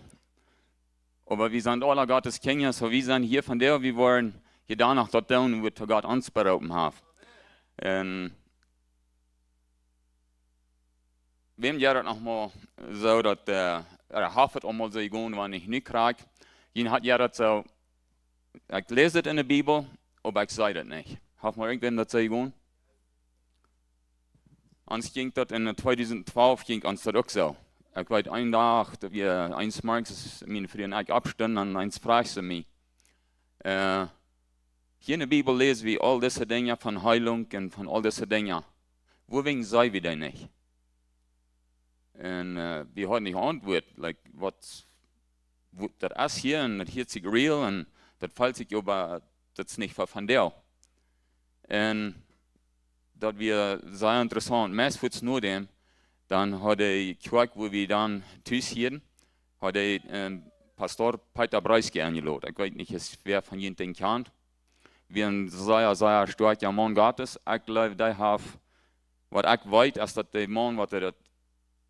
oba wie sent aule Gott siene Kjinja, soo wie sent hia vondoag, wie woaren hia dannoch daut doonen, waut Gott ons beroopen haft. Un wäm jeit daut noch mol soo daut, äh, ooda haft et aul mol soo jegonen, wan ekj nu kjrieech, jie hauden daut soo, ekj läs et enne Bibel, oba ekj see daut nich. Haft mol irjentwäm daut soo jegonen? Ons jinkj daut en tweedusent twalf jinkj ons daut uk soo. Ekj weet, een Dach, daut wie eens morjens, miene Fru un ekj oppstunden, un eens fruach see mie, äh, hia enne Bibel läs wie aul dise Dinja von Heilunk un von aul dise Dinja. Wuarom see wie daut nich? Un, äh, wie hauden nich jeauntwuat, like, waut, wua, daut es hia un daut hieet sikj real un daut felt sikj, oba daut es nich von, von doa. Un daut wia sea interessaunt. Meist fuats no däm, dan haud de Kjoakj, wua wie dan tus hieren, haud de, ähm, Pastor Peter Breiske enjelot. Ekj weet nich, es wäa von junt dän kjant. Wia een sea, sea stoakja Maun Gottes. Ekj jleew, dee haft, waut ekj weet, es daut de Maun, waut hee daut,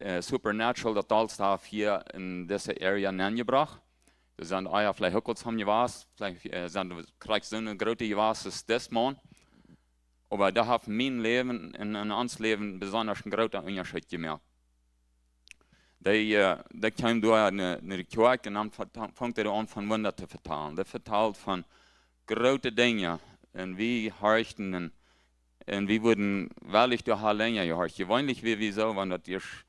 äh, supernatural, daut aulst haft hia en dise Area nenjebrocht. Doa sent ea veleicht uk waut von jewast, veleicht, äh, sent krakjt soone groote jewast aus dis Maun. Oba dee haft mien Läwen un, un ons Läwen besonda een grooten Unjascheet jemoakt. Dee, äh, dee kjeem doa no, no de Kjoakj un dan veta-, funk hee aun von Wunda to vetalen. Dee vetalt von groote Dinja. Un wie horchten un, un wie wudden wellich doa ha lenja jehorcht. Jeweenlich wia wie soo, wan daut ieescht,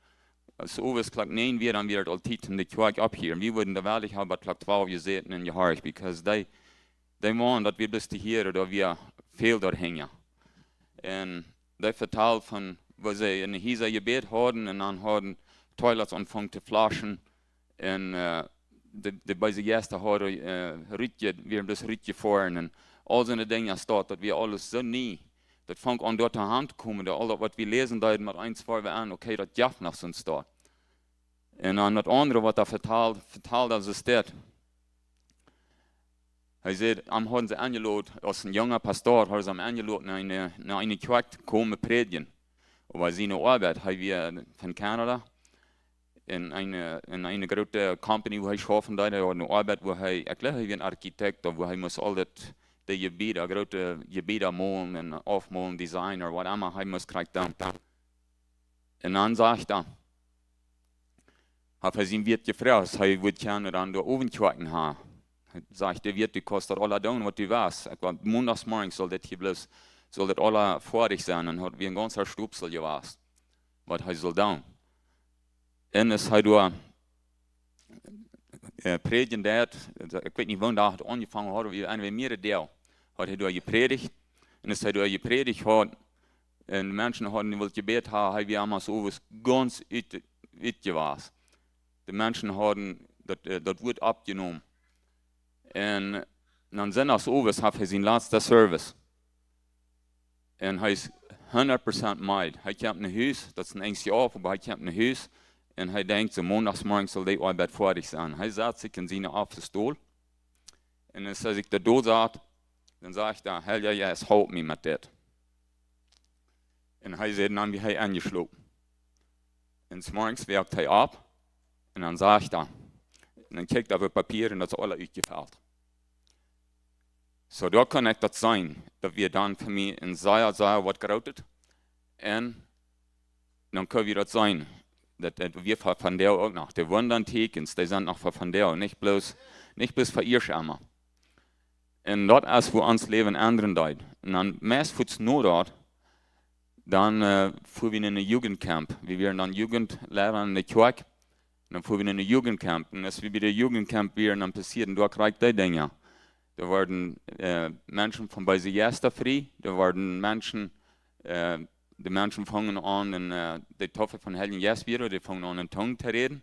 aus owes Klock näajen wia, dan wia et aul Tiet en de Kjoakj opphieren. Wie wudden doa wellich ha bat Klock twalf jesäten un jehorcht, because dee, dee Maun, daut wia bloos to hieren, doa wia väl doahinja. Un dee vetalt von, woo see en Hiesa jebät hauden un dan hauden Toilets aunjefongen to fluschen. Un, äh, de, de beese Jeista hauden, äh, rutje-, wieren bloos rutjefoaren. Un aul soone Dinja steit, daut wia aules soo nie. Daut funk aun doa to Haunt to komen, daut aul daut, waut wie läsen deeden, met eens wia wie aun, okay, daut jeft noch soont doa. Un dan daut aundre, waut hee vetalt, vetalt aus et steit. Hee säd, am hauden see enjelot, aus een junga Pastor, hauden see am enjelot, no eene, no eene Kjoakj to komen prädjen. Oba siene Oabeit, hee wia von Kanada, en eene, en eene groote Company, wua hee schaufen deed, hee haud eene Oabeit, wua hee, ekj jleew, hee wia een Architekt, wua hee must aul daut, de Jebieda, groote Jebieda molen un aufmolen, design or whatever, hee must krakjt doonen. Un dan sajcht hee, haft hee sien Wieet jefroacht, aus hee wudd kjennen dan doa Owen kjwakjen haben. Hee sajcht, de Wieet, du kaust daut aula doonen, waut du west. Ekj wea, Mondachsmorjes saul dit hia bloos, saul daut aula foadich sennen. Un haud wie een gaunza Stopsel jewast, waut hee sull doonen. Un aus hee doa, äh, prädjen deed, ekj weet nich, woo de Dach aunjefongen haud, oba anyway, mea Deel haud hee doa jeprädicht. Un aus hee doa jeprädicht haud, un Menschen hauden wullt jebät haben, hee wea emma soo gaunz ut, utjewast. De Menschen hauden daut, äh, daut Wuat oppjenomen. Un dan sindachs owes haud hee sien latsta Service. Un hee es, hundat Prozent meed. Hee kjemt no Hus, daut es een eensje Oabeit, oba hee kjemt no Hus un hee denkjt, soo mondagsmorjes saul dee Oabeit foadich sennen. Hee sat sikj en sienen Office dol un aus hee sikj doa dol sat, dan sajcht hee: "Heilja Jeist, halp mie met dit." Un hee säd, dan wia hee enjeschlopen. Un 's morjes woakt hee opp un dan sajcht hee, un dan kjikjt hee opp daut Papia un daut es aula utjefelt. Soo, doa kunn ekj daut seenen, daut wia dan fa mie een sea, sea waut Grootet. Un dan kunn wie daut seenen, daut, daut wia fa vondoag uk noch. De Wunda un Tieekjens, dee sent noch fa vondoag, nich bloos, nich bloos fa ieescht emol. Un daut es, woo ons Läwen endren deed. Un dan meist fuaz no daut, dan, äh, fua wie en een Jugendcamp. Wie wieren dan Jugendliera en de Kjoakj. Un dan fua wie en een Jugendcamp. Un aus wie bie de Jugendcamp wieren, dan passieeden doa krakjt dee Dinja. Doa worden, äh, Menschen von beese Jeista frie. Doa worden Menschen, äh, de Menschen fungen aun, un, äh, de Taufe vom Heiljen Jeist wia, dee fungen aun en Tungen to räden.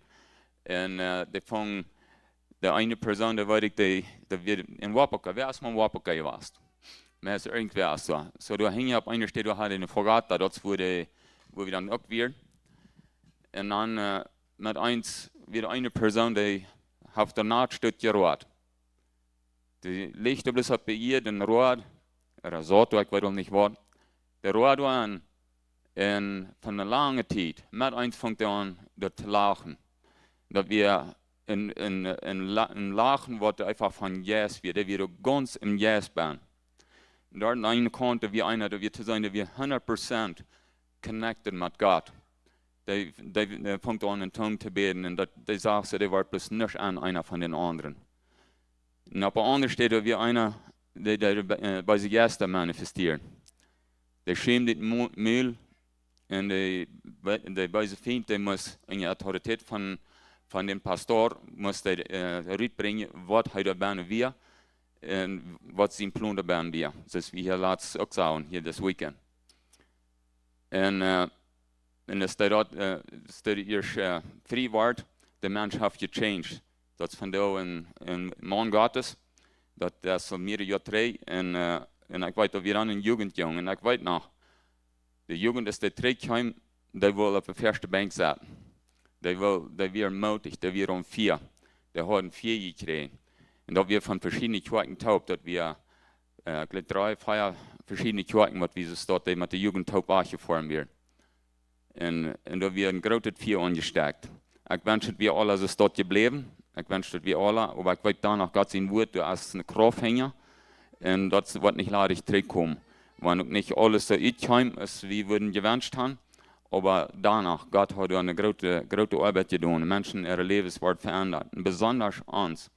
Un, äh, dee fungen, de eene Persoon, dee weet ekj, dee, dee wia en Wapaka, wäa es mol en Wapaka jewast? Mea es irjentwäa soo. Soo, doa hinj opp eene Städ, doa haud hee eene fogata, daut es wua dee, wua wie dan uk wieren. Un dan, äh, met eens wia eene Persoon, dee haft doa naut Stekj jeroat. Dee licht bloos opp de Ieed un roat, ooda saut, ekj weet aul nich waut. Dee roat doa aun, un fa eene lange Tiet, met eens funk hee aun doa to lachen. Daut wia een, een, een, La-, een Lachen, waut eefach von Jeist wia, dee wia gaunz em Jeist benn. Un doa aun eene Kaunt wia eena, daut wia to seenen, dee wia hundat Prozent connected met Gott. Dee, dee, dee funk aun en Tungen to bäden un daut, dee sach soo, dee wort bloos nuscht aun eena von dän aundren. Un opp eene aundre Städ wia eena, dee, dee, äh, beese Jeista manifestieren. Dee schämd daut Mu-, Mul un dee, be-, dee beese Fient, dee must en de Autoritäet von, von dän Pastor, must dee, äh, rutbrinjen, waut hee doa bennen wia un waut sien Plon doa bennen wia. Soo aus wie hia latst uk sagen, hia dit Weekend. Un, äh, un aus dee doa, äh, aus dee ieescht, äh, frie wort, de Mensch haft gechanged. Daut es vondoag een, een Maun Gottes. Daut, daut es aul mearere Joa trigj. Un, äh, un ekj weet, daut wia dan een Jugendjung. Un ekj weet noch, de Jugend, aus dee trigj kjeem, dee wull opp de ieeschte Benkj sitten. Dee wull, dee wia mootich, dee wia aum Fia. Dee haud een Fia jekjräajen. Un daut wia von veschiedne Kjoakjen toop, daut wia, äh, ekj jleew dree, vea veschiedne Kjoakjen, waut wie soo daut dee met de Jugend toop aunjefongen wieren. Un, un doa wia een grootet Fia aunjestakjt. Ekj wensch, daut wie aula soo daut jebläwen. Ekj wensch, daut wie aula, oba ekj weet dan noch, Gott sien Wuat, doa es eene Krauft hinja. Un daut woat nich ladich trigjkomen. Wan uk nich aules soo utkjeem, aus wie wudden jewenscht haben. Oba dan noch, Gott haud doa eene groote, groote Oabeit jedonen. Menschen äare Läwes worden veendat. Un besonda ons.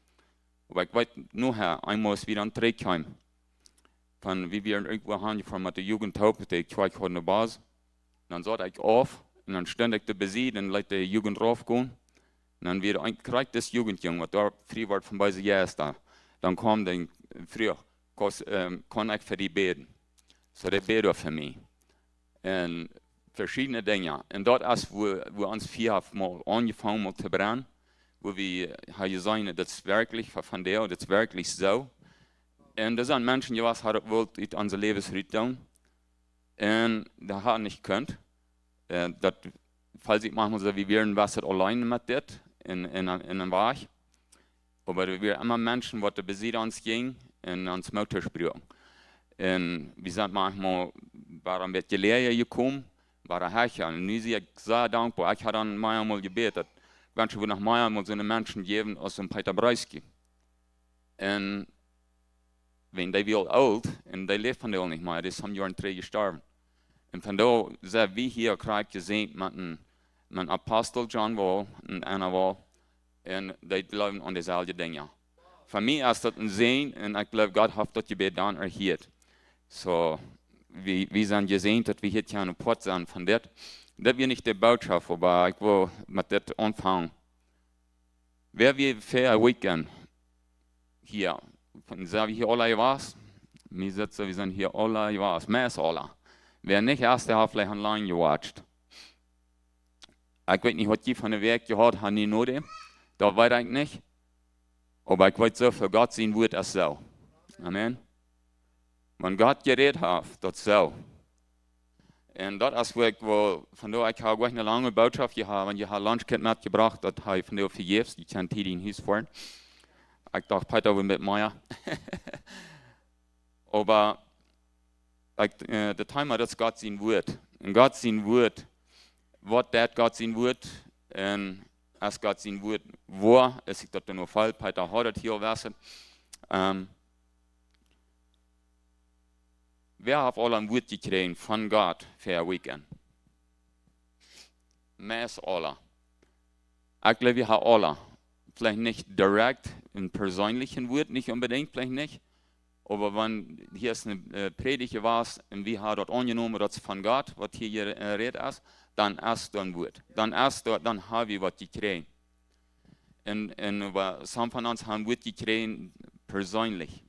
Oba ekj weet noch, eemol aus wie dan trigjkjeemen, von, wie wieren irjentwua hanjefoaren met de Jugend toop, de Kjoakj haud eene Bus. Dan saut ekj auf un dan stunt ekj doa bie Sied un leet de Jugend raufgonen. Un dan wia een, krakjt dis Jugendjung, waut doa frie wort von beese Jeista. Dan kjeem dee, fruach, kaust, ähm, kaun ekj fa die bäden? Soo, dee bäd fa mie. Un veschiedne Dinja. Un daut es, wua, wua ons Fia haft mol aunjefongen mol to brennen, wua wie haben jeseenen, daut es werkjlich von, von dee, daut es werkjlich soo. Un doa sent Menschen jewast, dee hauden wullt ut onse Läwes rutdoonen. Un dee haben nich kunt. Äh, daut felt sikj maunchmol soo, wie wieren waut auleen met dit en, en, en een Wajch. Oba doa wieren emma Menschen, waut doa bie Sied ons jinjen un ons Moot toospruaken. Un wie sent maunchmol, wieren een bät läaja jekomen, wieren hecha. Un nu sie ekj sea dankboa. Ekj haud dan mea mol jebät, daut, ekj wensch, et wudd noch mea mol soone Menschen jäwen aus een Peter Breisky. Un wan dee wia aul oolt, un dee läft vondoag nich mea, dee es soone Joaren trigj jestorwen. Un vondoag sent wie hia krakjt jeseenen met een, met een Apostel John Wall un Anna Wall, un dee jleewen aun deeselwje Dinja. Fa mie es daut een Säajen, un ekj jleew, Gott haft daut Jebäd dan erhieet. Soo, wie, wie sent jesäajent, daut wie hia kjennen Poat sennen von dit. Daut wia nich de Botschaft, oba ekj well met dit aunfangen. Wäa wia väaje Weekend hia? Von, sent wie hia aula jewast? Mie sitst, wie sent hia aula jewast. Meist aula. Wäa nich es, dee haft veleicht online jewatcht. Ekj weet nich, waut jie von de Wäakj jehaut haben, nu no däm. Daut weet ekj nich. Oba ekj weet soo väl, Gott sien Wuat es soo. Amen. Wan Gott jerät haft, daut soo. Un daut es wua ekj well, vondoag, ekj hab uk eene lange Botschaft jehaut, wan jie haben Lunch metjebrocht, daut hab ekj vondoag vejäfs, jie kjennen tiedich no Hus foaren. Ekj docht, Peter woat met mea. Oba ekj, äh, daut Thema, daut es Gott sien Wort. Un Gott sien Wort, waut deit Gott sien Wort? Un es Gott sien Wort woa? Es ekj daut dan noch voll, Peter haud daut hia aul wesen. Ähm, wäa haft aul een Wort jekjräajen von Gott fa een Weekend? Meist aula. Ekj gleew, wie haben aula. Veleicht nich direkt een perseenlichet Wort, nich onbedinjt, veleicht nich. Oba wan hia es een, äh, Prädja wia un wie haben daut aunjenomen, daut es von Gott, waut hia, hia, äh, jerät es, dan es daut een Wort. Dan es daut, dan haben wie waut jekjräajen. Un, un oba some von ons haben Wort jekjräajen perseenlich.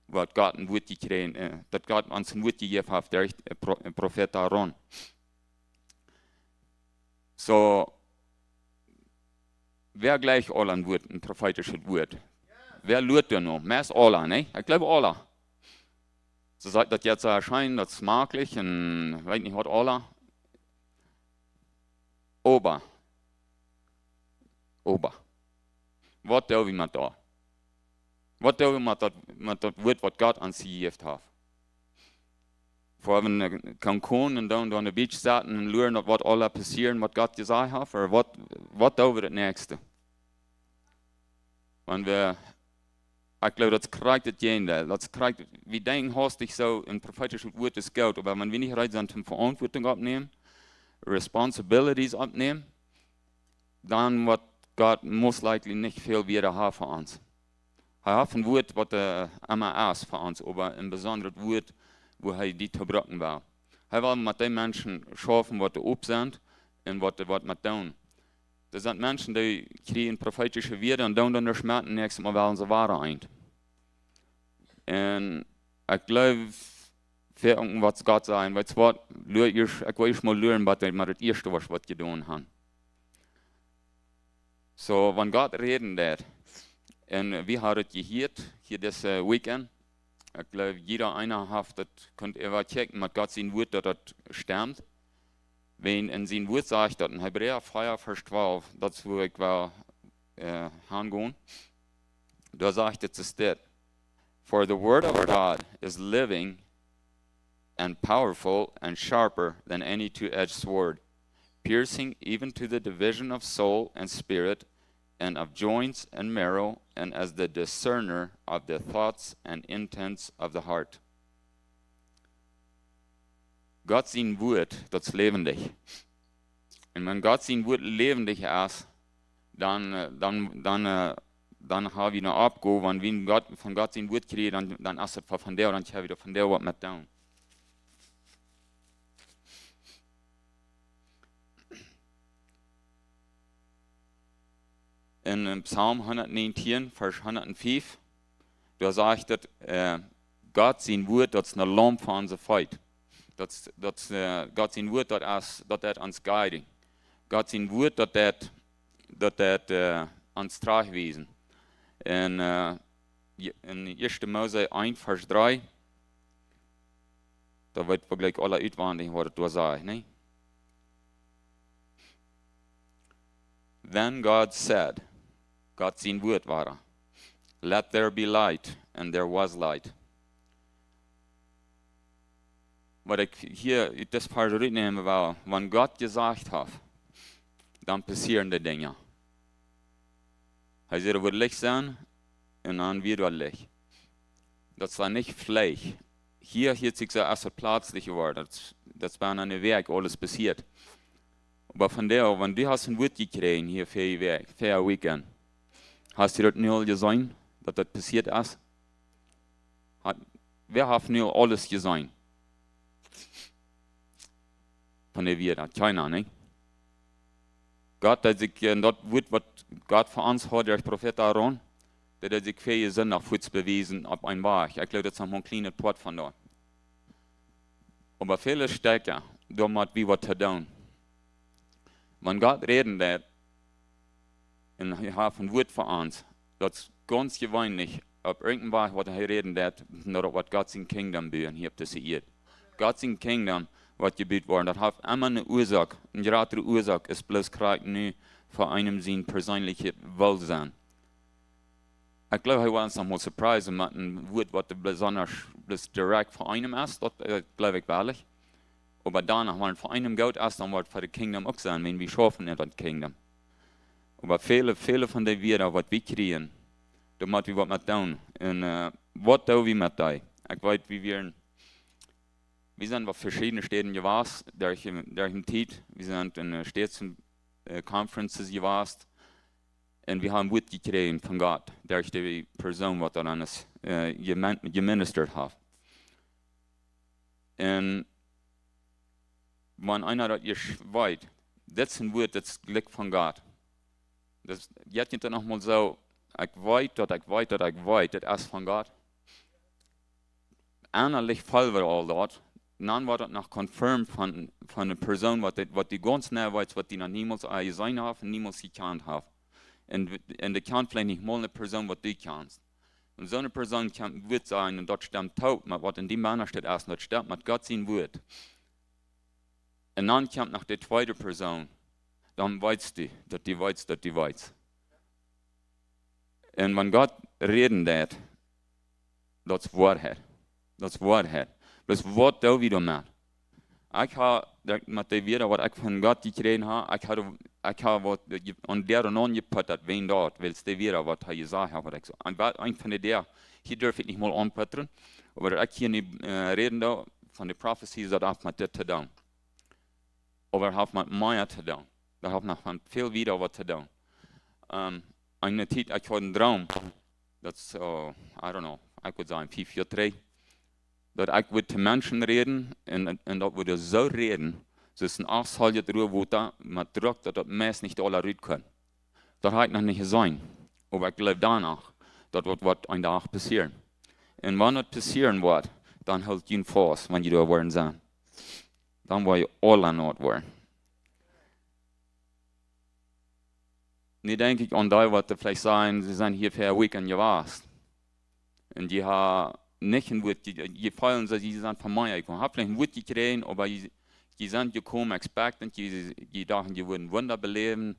Waut Gott een Wort jekjräajen, äh, daut Gott ons een Wort jejäft haft derch, äh, Pro-, äh, Profeet Aaron. Soo, wäa jlikjt aul een Wort, een profeetischet Wort? Wäa luat doa noch? Meist aula, nä? Ekj gleew aula. Soo sajcht daut jetzt soo scheen, daut es schmaklich un weet nich waut aula. Oba, oba, waut doo wie met daut? Waut doo wie met daut, met daut Wort, waut Gott ons jejäft haft? Foa wie no Cancun un dan doa aun de Beach sitten un luaren, daut waut aula passieren, waut Gott jesajcht haft? Ooda waut, waut doo wie daut näakjste? Wan wie, ekj gleew, daut es krakjt daut Jäajendeel. Daut es krakjt, wie denkjen haustich soo, een profeetischet Wort es goot, oba wan wie nich reed sent, om Veauntwuatunk oppnämen, responsibilities oppnämen, dan woat Gott most likely nich väl wada haben fa ons. Hee haft een Wort, waut, äh, emma es fa ons, oba een besondret Wort, wua hee die to brucken well. Hee well met dee Menschen schaufen, waut doa opp sent un waut, waut met doonen. Doa sent Menschen, dee kjrieen profeetische Wieed un doonen dan daut met, un näakjstet Mol wellen see wada eent. Un ekj gleew, fa irjent waut Gott sajcht, weetst waut, lua ieescht, ekj well ieescht mol luaren, waut hee met daut ieeschte waut, waut jedonen haft. Soo, wan Gott räden deit, un wie haben daut jehieet, hia dit, äh, Weekend, ekj gleew, jieda eena haft daut, kunt äwa checken met Gott sien Wort, daut daut stemt. Wan en sien Wort sajcht daut en Hebräa vea, Varsch twalf, daut es wua ekj well, äh, hangonen. Doa sajcht et, es dit: "For the word of God is living and powerful and sharper than any two-edged sword, piercing even to the division of soul and spirit and of joints and marrow, and as the discerner of the thoughts and intents of the heart." Gott sien Wort, daut es läwendich. Un wan Gott sien Wort läwendich es, dan, äh, dan, dan, äh, dan haben wie eene Oppgow, wan wie Gott, von Gott sien Wort kjrieen, dan, dan es et von, von doa, dan haben wie doa von doa waut met doonen. En, äh, Psalm hundatnäajentieen, Varsch hundatfief, doa sajcht et, äh, Gott sien Wort, daut es eene Laump fa onse Feet. Daut, daut, äh, Gott sien Wort, daut es, daut deit ons guiden. Gott sien Wort, daut deit, daut deit, äh, ons trajchtwiesen. En, äh, Je-, en Ieeschte Mose eent, Varsch dree, doa weet wie jlikj aula utwendich, waut et doa sajcht, nä? "Then God said", Gott sien Wort wia, "Let there be light, and there was light." Waut ekj hia ut dit Varsch rutnämen well, wan Gott jesajcht haft, dan passieren dee Dinja. Hee säd, et woat Licht sennen, un dan wort daut Licht. Daut es nich veleicht. Hia, hia es et soo, aus et pletslich woat. Daut, daut es bie eene Wäakj aules passieet. Oba vondoag, wan du hast een Wort jekjräajen hia fa de Wäakj, fa de Weekend, hast du daut nu aul jeseenen, daut daut passieet es? Haft, wäa haft nu aules jeseenen? Von de Wieed, kjeena, nä? Gott, daut ekj, äh, daut Wort, waut Gott fa ons haud derch Profeet Aaron, daut ekj fa jie Sindach fuaz bewiesen opp een Wajch. Ekj gleew, daut es noch een kjlienet Poat von daut. Oba väle Stekja, doa mott wie waut to doonen. Wan Gott räden deit, un hee haft een Wort fa ons, daut es gaunz jeweenlich, opp irjent een Wajch, waut hee räden deit, no waut Gott sien Kingdom buen hia opp dise Ieed. Gott sien Kingdom, waut jebut woaren. Daut haft emma eene Uasoak. Eene jratre Uasoak es bloos krakjt nu fa eenem sien perseenlichet Wollsennen. Ekj jleew, hee woat ons noch mol surprisen met een Wuat, waut besonda bloos direkt fa eenem es. Daut, äh, jleew ekj werkjlich. Oba doano, wan et fa eenem goot es, dan woat et fa de Kingdom uk sennen, wan wie schaufen en daut Kingdom. Oba väle, väle von dee Wieed, waut wie kjrieen, doa mott wie waut met doonen. Un, äh, waut doo wie met dee? Ekj weet, wie wieren, wie sent opp veschiedne Städen jewast, derch, derch de Tiet. Wie sent en, äh, Städen, äh, Conferences jewast. Un wie haben Wuat jekjräajen von Gott, derch dee Persoon, waut doa aun ons, äh, jemen-, jeministeet haft. Un wan eena daut ieescht weet, dit es een Wuat, dit es jlikj von Gott. Daut jeit nich dan noch mol soo, ekj weet daut, ekj weet daut, ekj weet, dit es von Gott. Ennalich feel wie aul daut. Dan woat daut noch confirmed von, von eene Persoon, waut dee, waut dee gaunz nau weet, waut dee noch niemols, äh, jeseenen haft un niemols jekjant haft. Un, un dee kjant veleicht nich mol eene Persoon, waut dee kjant. Un soone Persoon kjemt, woat sajen, un daut stemt uk met waut en dee Mana steit, aus daut stemt met Gott sien Wuat. Un dan kjemt noch de tweede Persoon. Dan weetst du, daut dee weetst, daut dee weetst. Un wan Gott räden deit, daut es Woarheit. Daut es Woarheit. Bloos waut doo wie doamet? Ekj hab, daut met dee Wieed, waut ekj von Gott jekjräajen hab, ekj hab, ekj hab waut, äh, je-, aun dee aunjepott, daut wan daut, wiels dee Wieed, waut hee jesajcht haft, waut ekj soo. Un waut, eent von dee, dee, hia durf ekj nich mol aunpotren, oba daut ekj hia nich, äh, räden doo, von de Prophecy, daut haft met dit to doonen. Oba daut haft met mea to doonen. Daut haft noch met väl wieda waut to doonen. Ähm, eene Tiet, ekj haud eenen Droom. Daut es, äh, I don't know, ekj wudd sajen, fief Joa trigj. Daut ekj wudd to Menschen räden un, un daut wudd soo räden, soo aus een Aschtsol, daut Ruach woat doa met Druck, daut daut Mess nich aula rut kaun. Daut hab ekj noch nich jeseenen. Oba ekj jleew doano, daut woat, woat een Dach passieren. Un wan daut passieren woat, dan hoolt junt faust, wan jie doa woaren sennen. Dan woa jie aula naut woaren. Nu denkj ekj aun dee, waut veleicht sajen, see sent hia fa een Weekend jewast. Un dee haben nich een Wuat, dee, dee feelen, daut see sent von mie jekomen. Haben veleicht een Wuat jekjräajen, oba dee, dee sent jekomen, expectant, dee, dee dochten, dee wudden Wunda beläwen,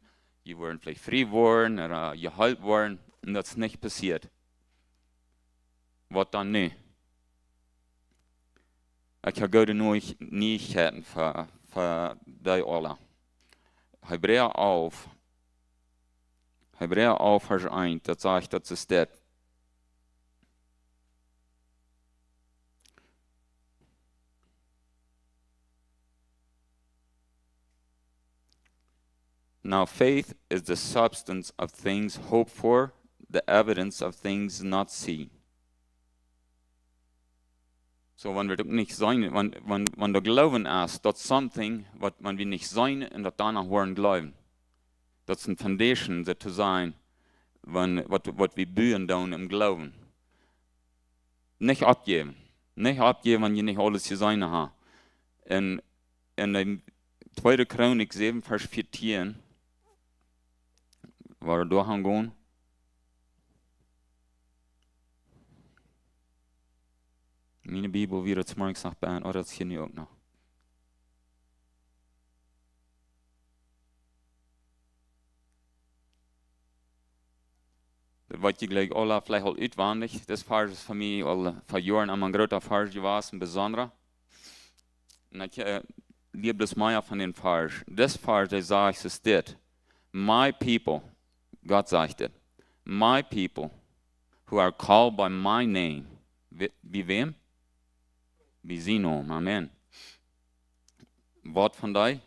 dee wudden veleicht frie woaren, ooda jeheelt woaren, un daut es nich passieet. Waut dan nu? Ekj hab goode Neu-, Nieichkjeiten fa, fa dee aula. Hebräa alf. Hebräa alf, Varsch eent, daut sajcht, daut es dit. Now faith is the substance of things hoped for, the evidence of things not seen. Soo, wan wie daut nich seenen, wan, wan, wan de Gloowen es, daut something, waut, wan wie nich seenen un daut doano woaren jleewen. Daut es eene Foundation, soo to sajen, wan, waut, waut wie buen doonen em Gloowen. Nich oppjäwen. Nich oppjäwen, wan jie nich aules jeseenen haben. Un en de tweede Chronik säwen, Varsch vieetieen, woa wie doa gonen. Miene Bibel wia daut zemorjes noch bie, ooda daut es hia nu uk noch. Daut weet jie jlikj aula veleicht aul utwendich. Dit Varsch es fa mie aul, äh, fa Joaren emma een groota Varsch jewast, een besondra. Un ekj, äh, lia bloos mea von dän Varsch. Dit Varsch, dee sajcht, es dit: My people, Gott sajcht dit, my people who are called by my name. Wie, bie wäm? Bie sien Nomen. Amen. Waut von dee?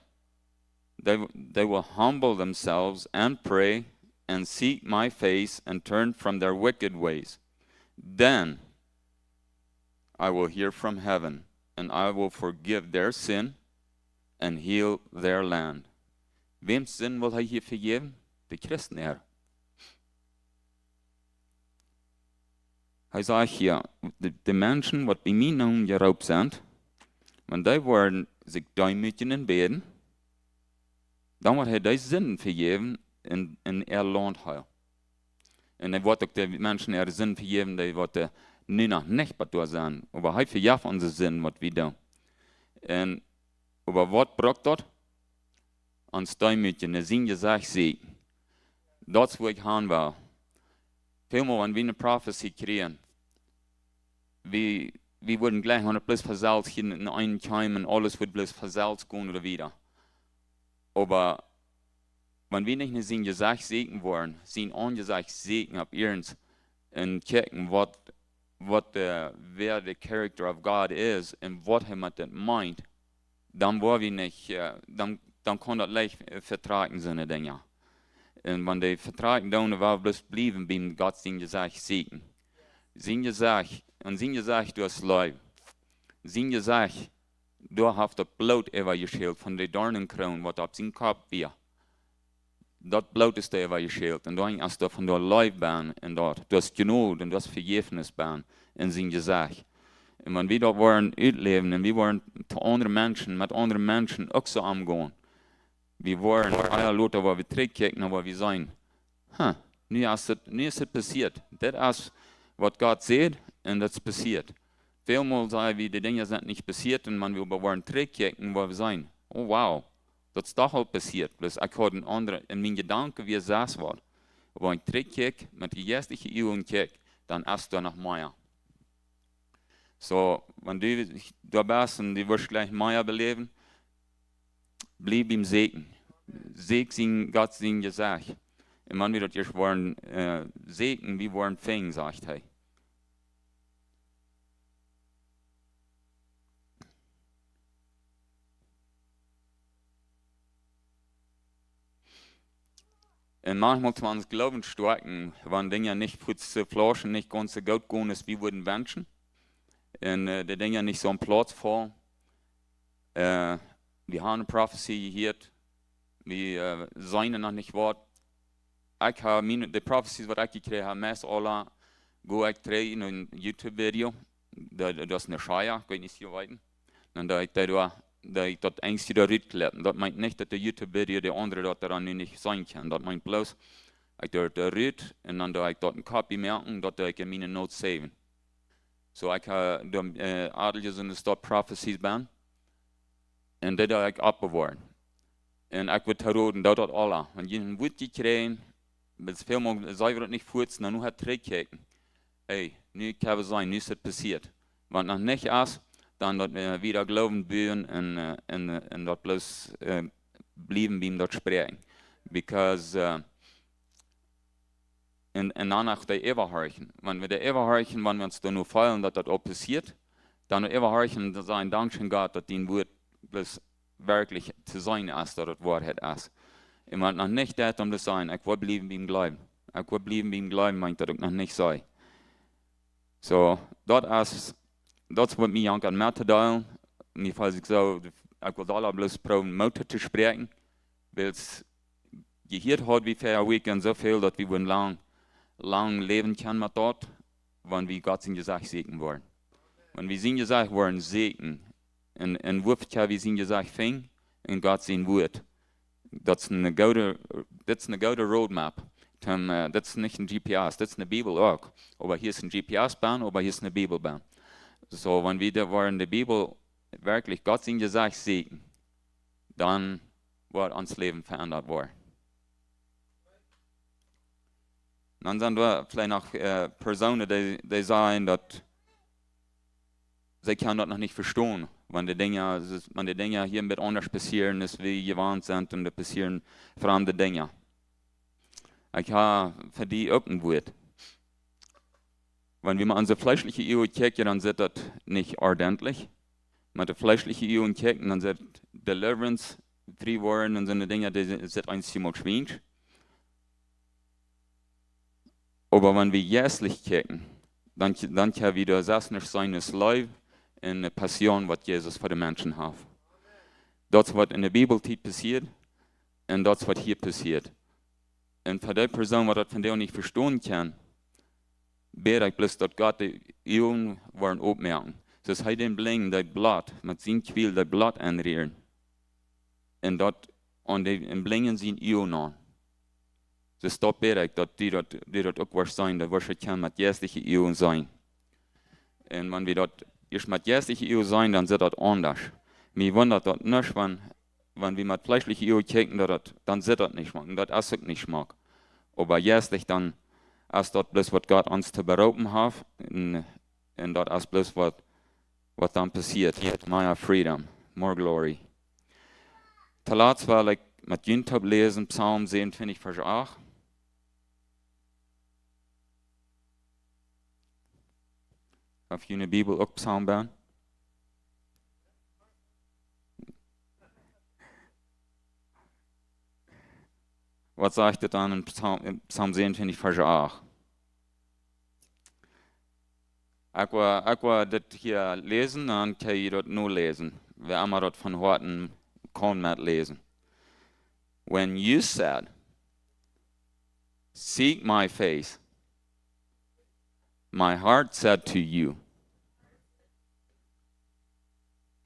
They, they will humble themselves and pray and seek my face and turn from their wicked ways. Then I will hear from heaven and I will forgive their sin and heal their land. Wäms Sind well hee hia vejäwen? De Christen äare. Hee sajcht hia, de, de Menschen, waut bie mienen Nomen jeroopt sent, wan dee woaren sikj deemootjen un bäden, dan woat hee dee Sinden vejäwen un, un äa Launt heelen. Un hee woat uk de Menschen äare Sinden vejäwen, dee waut, äh, nu noch nich bat doa sent. Oba hee vejeft onse Sinden, waut wie doonen. Un Oba waut brukt daut? Ons deemootjen, no sien Jesecht seenen. Daut es wua ekj han well. Välmol, wan wie eene Profetie kjrieen, wie, wie wudden jlikj, wan daut bloos von selfst hia en een kjeem un aules wudd bloos von selfst gonen ooda wieda. Oba wan wie nich no sien Jesecht seenen woaren, sien Aunjesecht seenen opp iernst un kjikjen waut, waut de, wäa de character of God es un waut hee met daut meent, dan woa wie nich, äh, dan, dan kaun daut leicht, äh, vetrakjen, soone Dinja. Un wan dee vetrakjen doonen, woa wie bloos bliewen bie Gott sien Jesecht seenen. Sien Jesecht, un sien Jesecht, daut es Leew. Sien Jesecht, doa haft daut Bloot äwajeschält von de Doarnenkroon waut opp sien Kopp wia. Daut Bloot es doa äwajeschält. Un dan es doa von doa Leew benn un daut, doa es Jnod un doa es Vejäfnis benn en sien Jesecht. Un wan wie daut woaren utläwen un wie woaren to aundre Menschen, met aundre Menschen uk soo omgonen, wie woaren, ah jo, lota woa wie trigjkjikjen, dan woa wie seenen, huh, nu es et, nu es et passieet. Dit es waut Gott sajcht un daut es passieet. Välmol saj wie, de Dinja sent nich passieet un wan wie oba woaren trigjkjikjen, woa wie seenen, oh wow, daut es doch aul passieet. Bloos ekj haud een aundret, en miene Jedanken wia sest waut. Oba wan ekj trigjkjikj, met de jeistelje Uagen kjikj, dan es doa noch mea. Soo, wan du doa best un du woascht jlikj mea beläwen, bliew biem Seenen. Sieekj sien, Gott sien Jesecht. Un wan wie daut ieescht woaren, äh, seenen, wie woaren finjen, sajcht hee. Un maunchmol toom ons Gloowen stoakjen, wan Dinja nich fuaz to flauschen, nich gaunz soo goot gonen aus wie wudden wenschen. Un, äh, de Dinja nich soo aum Plauz faulen. Äh, wie haben eene Profetie jehieet, wie, äh, seenen noch nich waut. Ekj hab miene, de Profecies waut ekj jekjräajen hab, meist aula go ekj trigj en een YouTube-Video. Daut, daut es een Schleier, ekj weet nich, aus jie weeten. Dan doo ekj daut doa, doo ekj daut eensje doa rutkjlippen. Daut meent nich daut de YouTube-Video de aundre daut doa nu nich seenen kaun. Daut meent bloos, ekj doo daut doa rut un dan doo ekj doa eene Kopie moaken, daut doo ekj en miene Notes saven. Soo, ekj hab doa, äh, aul soone Stop Profecies benn. Un daut doo ekj oppbewoaren. Un ekj wudd to roden, doot daut aula. Wan jie een Wuat jekjräajen, bat välmol saj wie daut nich fuaz, dan nu trigjkjikjen. Hey, nu kjenn wie seenen, nu es et passieet. Wan noch nich es, dan daut, äh, wieda Gloowen buen un, äh, un, äh, un daut bloos, äh, bliewen bie daut spräakjen. Because, äh, un, un dan uk dee äwahorchen. Wan wie dee äwahorchen, wan wie ons doano feelen daut daut aul passieet, dan äwahorchen un sajen, dankscheen Gott daut dien Wuat bloos werkjlich to seenen es, daut et Woarheit es. Un wan et noch nich daut, dan bloos sajen, ekj well bliewen biem Gloowen. Ekj well bliewen biem Gloowen, meent daut ekj noch nich saj. Soo, daut es, daut es waut mie jankat mettodeelen. Mie felt sikj soo, ekj well doa bloos proowen Moot to spräakjen. Wiels jehieet haud wie väaje Wäakj soo väl daut wie wudden lang, lang läwen kjennen met daut, wan wie Gott sien Jesecht seenen woaren. Wan wie sien Jesecht woaren seenen, un, un woo kjenn wie sien Jesecht finjen? En Gott sien Wuat. Daut es eene goode, dit es eene goode Roadmap. Dan, äh, dit es nich een G P S, dit es eene Bibel uk. Oba hia es een G P S benn, oba hia es eene Bibel benn. Soo, wan wie doa woaren de Bibel werkjlich Gott sien Jesecht seenen, dan woat ons Läwen veendat woaren. Dan sent doa veleicht noch, äh, Persoonen, dee, dee sajen daut see kjennen daut noch nich vestonen, wan de Dinja, wan de Dinja hia een bät aundasch passieren aus wie jewant sent un doa passieren framde Dinja. Ekj hab fa die uk een Wuat. Wan wie met onse fleeschliche Uagen kjikjen, dan sitt daut nich ordentlich. Met de fleeschliche Uagen kjikjen, dan sitt deliverance, frie woaren un soone Dinja, dee sitt eent emol schwiensch. Oba wan wie jeistlich kjikjen, dan, dan kjenn wie doa sest nuscht seenen aus Leew un eene Passion waut Jesus fa de Menschen haft. Daut es waut en de Bibeltiet passieed un daut es waut hia passieet. Un fa dee Persoon waut daut vondoag nich vestonen kaun, bäd ekj bloos daut Gott de Uagen woat opmoaken. Soo aus hee dän Blinjen daut Bloot, met sien Kwiel daut Bloot aunrieren. Un daut aun de, en Blinjen siene Uagen aun. Soo daut bäd ekj daut du daut, du daut uk woascht seenen, daut woascht kjennen met jeistliche Uagen seenen. Un wan wie daut ieescht met jeistliche Uagen seenen, dan sitt daut aundasch. Mie wundat daut nich, wan, wan wie met fleeschliche Uagen kjikjen, daut, daut, dan sitt daut nich schmock. Un daut es uk nich schmock. Oba jeistlich dan es daut bloos, waut Gott ons to beroopen haft. Un, un daut es bloos, waut, waut dan passieet. Mea freedom, more glory. Tolatst well ekj met junt toop läsen, Psalm säwenuntwintich, Varsch acht. Auf june Bibel uk Psalm benn. Waut sajcht et dan en Psalm, en Psalm säwenuntwintich, Varsch acht? Ekj woa, ekj woa dit hia läsen, dan kjenn jie daut nu läsen. Wäa emma daut von Hoaten kaun metläsen. When you said, "Seek my face," my heart said to you,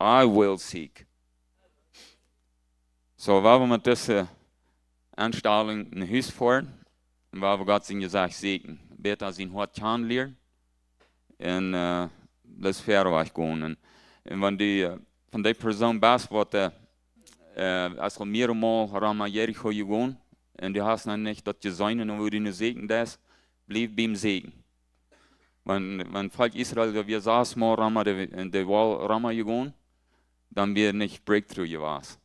"I will seek." So, wan wie met dise Enstalunk no Hus foaren, un wan wie Gott sien Jesecht sieekjen, bäta sien Hoat kjanen lieren, un, äh, daut es wieda wajch gonen. Un, un wan du, äh, von dee Persoon best, waut, äh, äh, es aul mearemol rom Jericho jegonen, un du hast noch nich daut jeseenen, un woo du nu sieekjen deist, bliew biem Sieekjen. Wan, wan Volkj Israel doa wia sasmol rom de, de Wall rom jegonen, dan wia nich breakthrough jewast.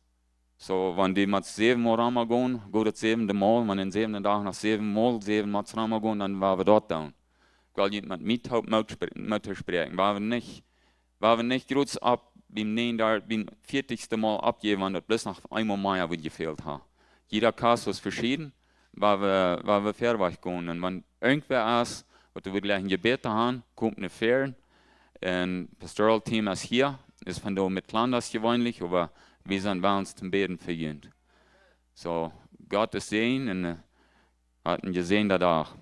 So, wan du motst säwenmol rom gonen, go daut säwende Mol, wan en säwenden Dach noch säwenmol säwen motst rom gonen, dan woa wie daut doonen. Ekj well junt met mie toop Moot spr-, Moot toospräakjen. Woa wie nich, woa wie nich groot opp, biem näajen Dach, biem vieetichsten Mol oppjäwen, wan daut bloos noch eemol mea woat jefält ha. Jieda Kast es veschieden, woa wie, woa wie wieda wajch gonen. Un wan irjentwäa es, waut wie jleichen jebäden haben, komt no väaren. Un Pastoral Team es hia, es von doa met Flanders jeweenlich, oba wie sent bie ons toom Bäden fa junt. So, Gott es säajnen un, äh, haft een jesäajenden Dach.